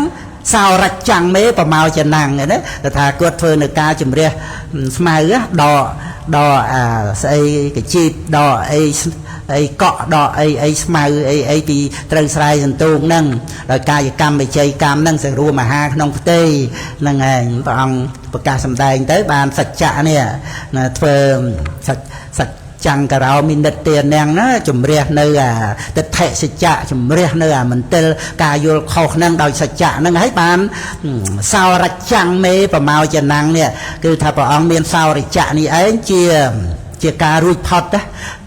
សោរចាំងមេប្រមោចនាំងណាតថាគាត់ធ្វើនៅការជំរះស្មៅដកដកអាស្អីកជីបដកអីអីកក់ដកអីអីស្មៅអីអីពីត្រូវស្រែសន្ទូងហ្នឹងដោយកាយកម្មវិជ័យកម្មហ្នឹងសង្រួមអាហារក្នុងផ្ទៃហ្នឹងឯងព្រះអង្គប្រកាសសម្ដែងទៅបានសច្ចៈនេះណាធ្វើសច្ចសច្ចចង្ករោមិនិទានំណាជំរះនៅអាទិដ្ឋិសច្ចៈជំរះនៅអាមន្ទិលការយល់ខុសហ្នឹងដោយសច្ចៈហ្នឹងហើយបានសោរចាំងមេប្រមោចនាំងនេះគឺថាព្រះអង្គមានសោរចៈនេះឯងជាការរួចផុតណា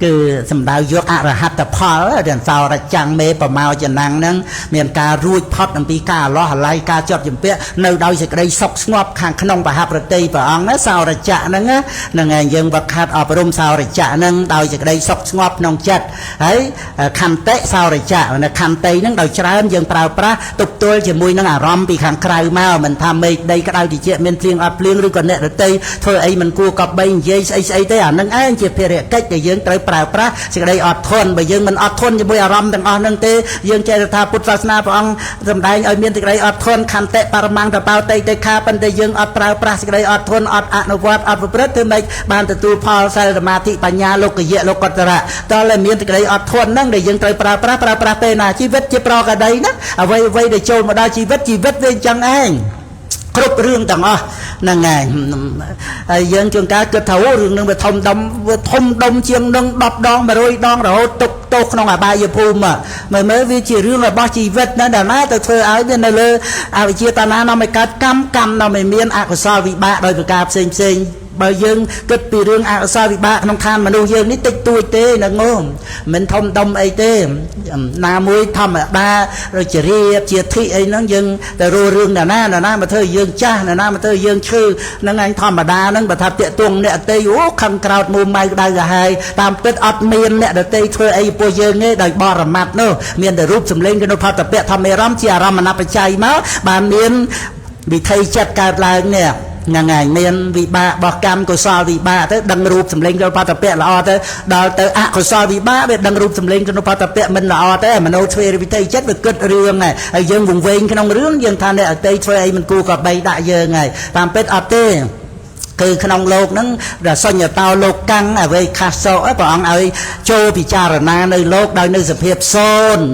គឺសំដៅយកអរហត្តផលទាំងសោរចាំងមេប្រមោចនាំងហ្នឹងមានការរួចផុតអំពីការអលោះអាល័យការជាប់ជំពាក់នៅដោយសេចក្តីសុខស្ងប់ខាងក្នុងបហប្រតិព្រះអង្គណាសោរចៈហ្នឹងហ្នឹងឯងយើងវឹកហាត់អប់រំសោរចៈហ្នឹងដោយសេចក្តីសុខស្ងប់ក្នុងចិត្តហើយខន្តិសោរចៈនៅខន្តីហ្នឹងដោយច្រើនយើងប្រើប្រាស់ទប់ទល់ជាមួយនឹងអារម្មណ៍ពីខាងក្រៅមកមិនថាមេឃដីក្តៅត្រជាក់មានភ្លៀងអត់ភ្លៀងឬក៏អ្នកដទៃធ្វើអីមិនគួរកបីនិយាយស្អីស្អីទេអាហ្នឹងឯងជាភារកិច្ចដែលយើងត្រូវប្រើប្រាស់សេចក្តីអត់ធន់បើយើងមិនអត់ធន់ជាមួយអារម្មណ៍ទាំងអស់ហ្នឹងទេយើងចេះតែថាពុទ្ធសាសនាព្រះអង្គសម្ដែងឲ្យមានសេចក្តីអត់ធន់ខន្តិបរមង្គតបោតិតិខាប៉ុន្តែយើងអត់ប្រើប្រាស់សេចក្តីអត់ធន់អត់អនុវត្តអត់ប្រព្រឹត្តធ្វើម៉េចបានទទួលផលសិលសមាធិបញ្ញាលោកយៈលោកតរៈតើតែមានសេចក្តីអត់ធន់ហ្នឹងដែលយើងត្រូវប្រើប្រាស់ប្រើប្រាស់ពេលណាជីវិតជាប្រកដីណាអ្វីអ្វីដែលចូលមកដល់ជីវិតជីវិតវាអញ្ចឹងឯងគ្រប់រឿងទាំងអស់ហ្នឹងឯងហើយយើងជួនកាលគិតថាអូរឿងនឹងវាធំដុំវាធំដុំជាងនឹង10ដង100ដងរហូតទុកទោសក្នុងអបាយភូមិមើលមើលវាជារឿងរបស់ជីវិតណាដល់ណាទៅធ្វើឲ្យវានៅលើអវិជ្ជាតាណានាំឲ្យកើតកម្មកម្មនាំឲ្យមានអកុសលវិបាកដោយប្រការផ្សេងផ្សេង បើយើងគិតពីរឿងអកុសលវិបាកក្នុងឋានមនុស្សយើងនេះតិចតួចទេហ្នឹងងមិនធំដុំអីទេណាមួយធម្មតាដូចជារៀបជាធិអីហ្នឹងយើងទៅរករឿងណាណាណាមកធ្វើយើងចាស់ណាណាមកធ្វើយើងឈឺហ្នឹងឯងធម្មតាហ្នឹងបើថាតាកទងអ្នកដទៃអូខឹងក្រោតមួម៉ៅក្តៅក្រហាយតាមពិតអត់មានអ្នកដទៃធ្វើអីពោះយើងទេដោយបរមត្តនោះមានតែរូបសម្លេងកនុផតពៈធម្មអារម្មណ៍ជាអារម្មណបច្ច័យមកបានមានវិថីចិត្តកើតឡើងនេះហ្នឹងហើយមានវិបាករបស់កម្មកុសលវិបាកទៅដឹងរូបសម្លេងកនុផតពៈល្អទៅដល់ទៅអកុសលវិបាកវាដឹងរូបសម្លេងកនុផតពៈមិនល្អទៅមโนទ្វេវិថីចិត្តវាគិតរឿងហើយហើយយើងវង្វេងក្នុងរឿងយើងថាអ្នកអតីធ្វើអីមិនគួរក៏បីដាក់យើងហើយតាមពិតអត់ទេគឺក្នុងលោកហ្នឹងដែលសញ្ញតោលោកកាំងអវេខាសោព្រះអង្គឲ្យចូលពិចារណានៅលោកដោយនៅសភាពសូន្យ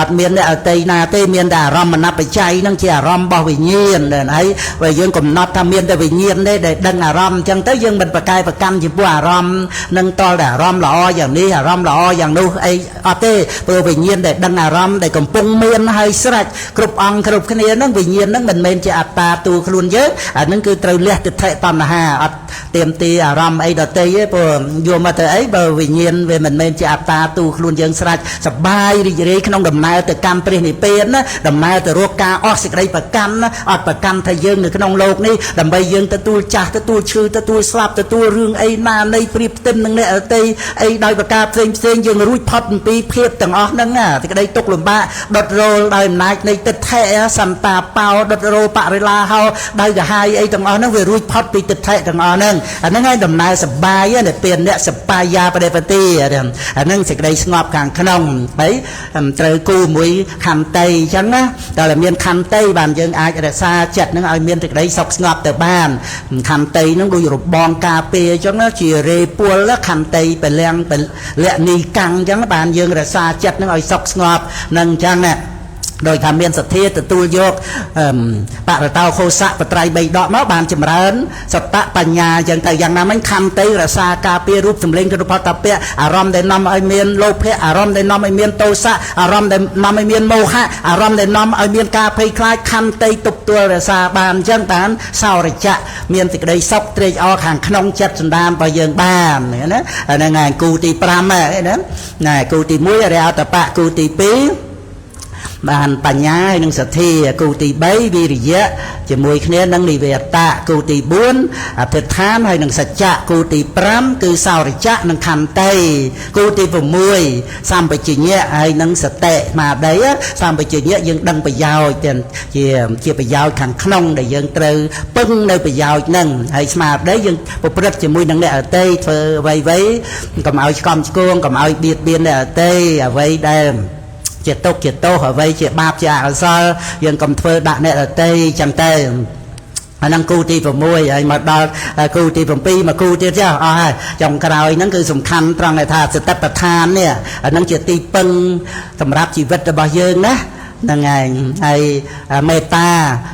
អត់មានអ្នកអតីណាទេមានតែអារម្មណបច្ច័យហ្នឹងជាអារម្មណ៍របស់វិញ្ញាណហើយបើយើងកំណត់ថាមានតែវិញ្ញាណទេដែលដឹងអារម្មណ៍អញ្ចឹងទៅយើងមិនប្រកែប្រកម្មចំពោះអារម្មណ៍នឹងតតែអារម្មណ៍ល្អយ៉ាងនេះអារម្មណ៍ល្អយ៉ាងនោះអីអត់ទេព្រោះវិញ្ញាណដែលដឹងអារម្មណ៍ដែលកំពុងមានហើយស្រេចគ្រប់អង្គគ្រប់គ្នាហ្នឹងវិញ្ញាណហ្នឹងមិនមែនជាអត្តាតួខ្លួនយើងអាហ្នឹងគឺត្រូវលះទិដ្ឋិតណ្ហាអត់ទៀមទីអារម្មណ៍អីដតីទេព្រោះយកមកទៅអីបើវិញ្ញាណវាមិនមែនជាអត្តាទូខ្លួនយើងស្រេចសបាយរីករាយក្នុងដំណើរទៅកម្មព្រះនិព្វានណាដំណើរទៅរកការអស់សេចក្តីប្រកាន់ណាអត់ប្រកាន់ថាយើងនៅក្នុងលោកនេះដើម្បីយើងទទួលចាស់ទទួលឈឺទទួលស្លាប់ទទួលរឿងអីណានៃប្រៀបផ្ទឹមនឹងអ្នកដតីអីដោយប្រការផ្សេងផ្សេងយើងរួចផុតអំពីភាពទាំងអស់ហ្នឹងណាសេចក្តីទុក្ខលំបាកដុតរោលដោយអំណាចនៃទិដ្ឋិសន្តាបោដុតរោលបរិលាហោដោយកាហាយអីទាំងអស់ហ្នឹងវារួចផុតពីទិដ្ឋិទាំងអស់ហ្នឹងអាហ្នឹងហើយដំណើរសបាយណាពៀនអ្នកសបាយាបដិបទីអាហ្នឹងសេចក្តីស្ងប់ខាងក្នុងហើយត្រូវគូមួយខន្តីអញ្ចឹងណាតើតែមានខន្តីបានយើងអាចរក្សាចិត្តហ្នឹងឲ្យមានសេចក្តីសុខស្ងប់ទៅបានខន្តីហ្នឹងដូចរបងការពារអញ្ចឹងណាជារេពលខន្តីពលៀងពលៈនីកាំងអញ្ចឹងបានយើងរក្សាចិត្តហ្នឹងឲ្យសុខស្ងប់នឹងអញ្ចឹងណាដោយថាមានសទ្ធាទទួលយកបរតោខោសៈបត្រៃបីដកមកបានចម្រើនសតបញ្ញាអញ្ចឹងទៅយ៉ាងណាមិញខន្តីរក្សាការពាររូបសម្លេងរូបតពៈអារម្មណ៍ដែលនាំឲ្យមានលោភៈអារម្មណ៍ដែលនាំឲ្យមានទោសៈអារម្មណ៍ដែលនាំឲ្យមានមោហៈអារម្មណ៍ដែលនាំឲ្យមានការភ័យខ្លាចខន្តីទប់ទល់រក្សាបានអញ្ចឹងបានសោរចៈមានសេចក្តីសុខត្រេកអរខាងក្នុងចិត្តសន្តានរបស់យើងបានណាហ្នឹងហើយគូទី5ហ្នឹងណាគូទី1អរិយតបៈគូទី2បានបញ្ញាហើយនឹងសទ្ធាគូទី3វិរិយៈជាមួយគ្នានឹងនិវេតៈគូទី4អធិដ្ឋានហើយនឹងសច្ចៈគូទី5គឺសោរចៈនិងខន្តីគូទី6សម្បជញ្ញៈហើយនឹងសតិស្មារតីសម្បជញ្ញៈយើងដឹងប្រយោជន៍ទាំងជាប្រយោជន៍ខាងក្នុងដែលយើងត្រូវពឹងនៅប្រយោជន៍ហ្នឹងហើយស្មារតីយើងប្រព្រឹត្តជាមួយនឹងអ្នកដទៃធ្វើអ្វីៗកុំឲ្យឆ្កំឆ្គងកុំឲ្យបៀតបៀនអ្នកដទៃអ្វីដែលជាទុកជាទោសអ្វីជាបាបជាអកុសលយើងកុំធ្វើដាក់អ្នកដទៃចឹងទៅអាហ្នឹងគូទី6ហើយមកដល់គូទី7មកគូទៀតចាអស់ហើយចុងក្រោយហ្នឹងគឺសំខាន់ត្រង់ថាសតិប្បដ្ឋាននេះអាហ្នឹងជាទីពឹងសម្រាប់ជីវិតរបស់យើងណាហ្នឹងឯងហើយមេត្តា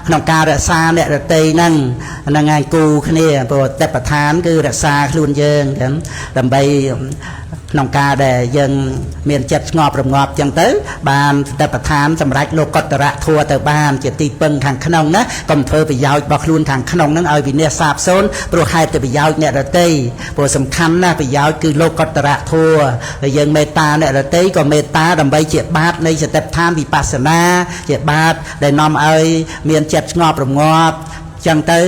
ក្នុងការរក្សាអ្នកដទៃហ្នឹងហ្នឹងឯងគូគ្នាព្រោះសតិប្បដ្ឋានគឺរក្សាខ្លួនយើងចឹងដើម្បីក្នុងការដែលយើងមានចិត្តស្ងប់រងាប់ចឹងទៅបានសតិប្បដ្ឋានសម្រាប់លោកតរៈធัวទៅបានជាទីពឹងខាងក្នុងណាកុំធ្វើប្រយោជន៍របស់ខ្លួនខាងក្នុងហ្នឹងឲ្យវិនាសសាបសូន្យព្រោះហេតុតែប្រយោជន៍អ្នកដទៃព្រោះសំខាន់ណាស់ប្រយោជន៍គឺលោកតរៈធัวហើយយើងមេត្តាអ្នកដទៃក៏មេត្តាដើម្បីជាបាតនៃសតិប្បដ្ឋានវិបស្សនាជាបាតដែលនាំឲ្យមានចិត្តស្ងប់រងាប់ចឹងទៅ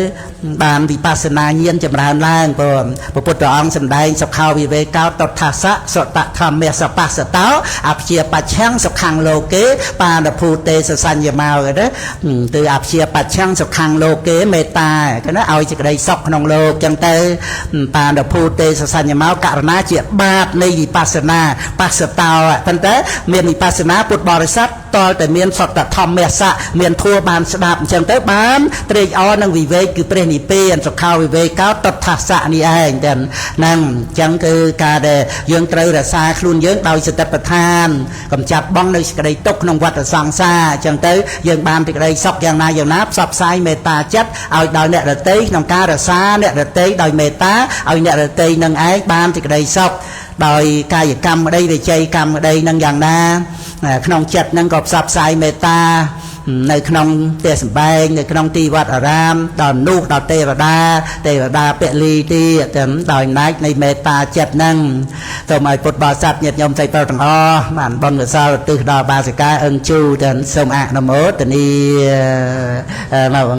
បានវិបស្សនាញាណចម្រើនឡើងព្រោះព្រះពុទ្ធអង្គសម្ដែងសុខោវិវេកោតថាសៈសតធម្មសបស្សតោអព្យាបច្ឆੰសុខੰលោកេបានភូទេសសញ្ញមោណាគឺអព្យាបច្ឆੰសុខੰលោកេមេត្តាគេណាឲ្យសេចក្តីសុខក្នុងលោកចឹងទៅបានភូទេសសញ្ញមោករណាជាបាតនៃវិបស្សនាបស្សតោប៉ុន្តែមានវិបស្សនាពុទ្ធបរិស័ទតលតែមានសតធម្មសៈមានធัวបានស្ដាប់អញ្ចឹងទៅបានត្រេកអរនឹងវិវេកគឺព្រះនិព្វានសុខោវិវេកោតថាសៈនេះឯងតែហ្នឹងអញ្ចឹងគឺការដែលយើងត្រូវរក្សាខ្លួនយើងដោយសតិប្បដ្ឋានកំចាត់បងនៅសេចក្តីទុក្ខក្នុងវដ្តសង្សារអញ្ចឹងទៅយើងបានសេចក្តីសុខយ៉ាងណាយ៉ាងណាផ្សព្វផ្សាយមេត្តាចិត្តឲ្យដល់អ្នកដទៃក្នុងការរក្សាអ្នកដទៃដោយមេត្តាឲ្យអ្នកដទៃនឹងឯងបានសេចក្តីសុខដោយកាយកម្មក្តីវិជ័យកម្មក្តីនឹងយ៉ាងណាក្នុងចិត្តនឹងក៏ផ្សព្វផ្សាយមេត្តា នៅក្នុងផ្ទះសម្បែង នៅក្នុងទីវត្តអារាម ដល់មនុស្ស ដល់ទេវតា ទេវតាពលីទៀត ដោយអំណាចនៃមេត្តាចិត្តហ្នឹង។ សូមឲ្យពុទ្ធបរិស័ទញាតិញោមស្រីប្រុសទាំងអស់បានបុណ្យកុសលឧទ្ទិសដល់បាសិកាអឹងជូទាំង សូមអនុមោទនាមក។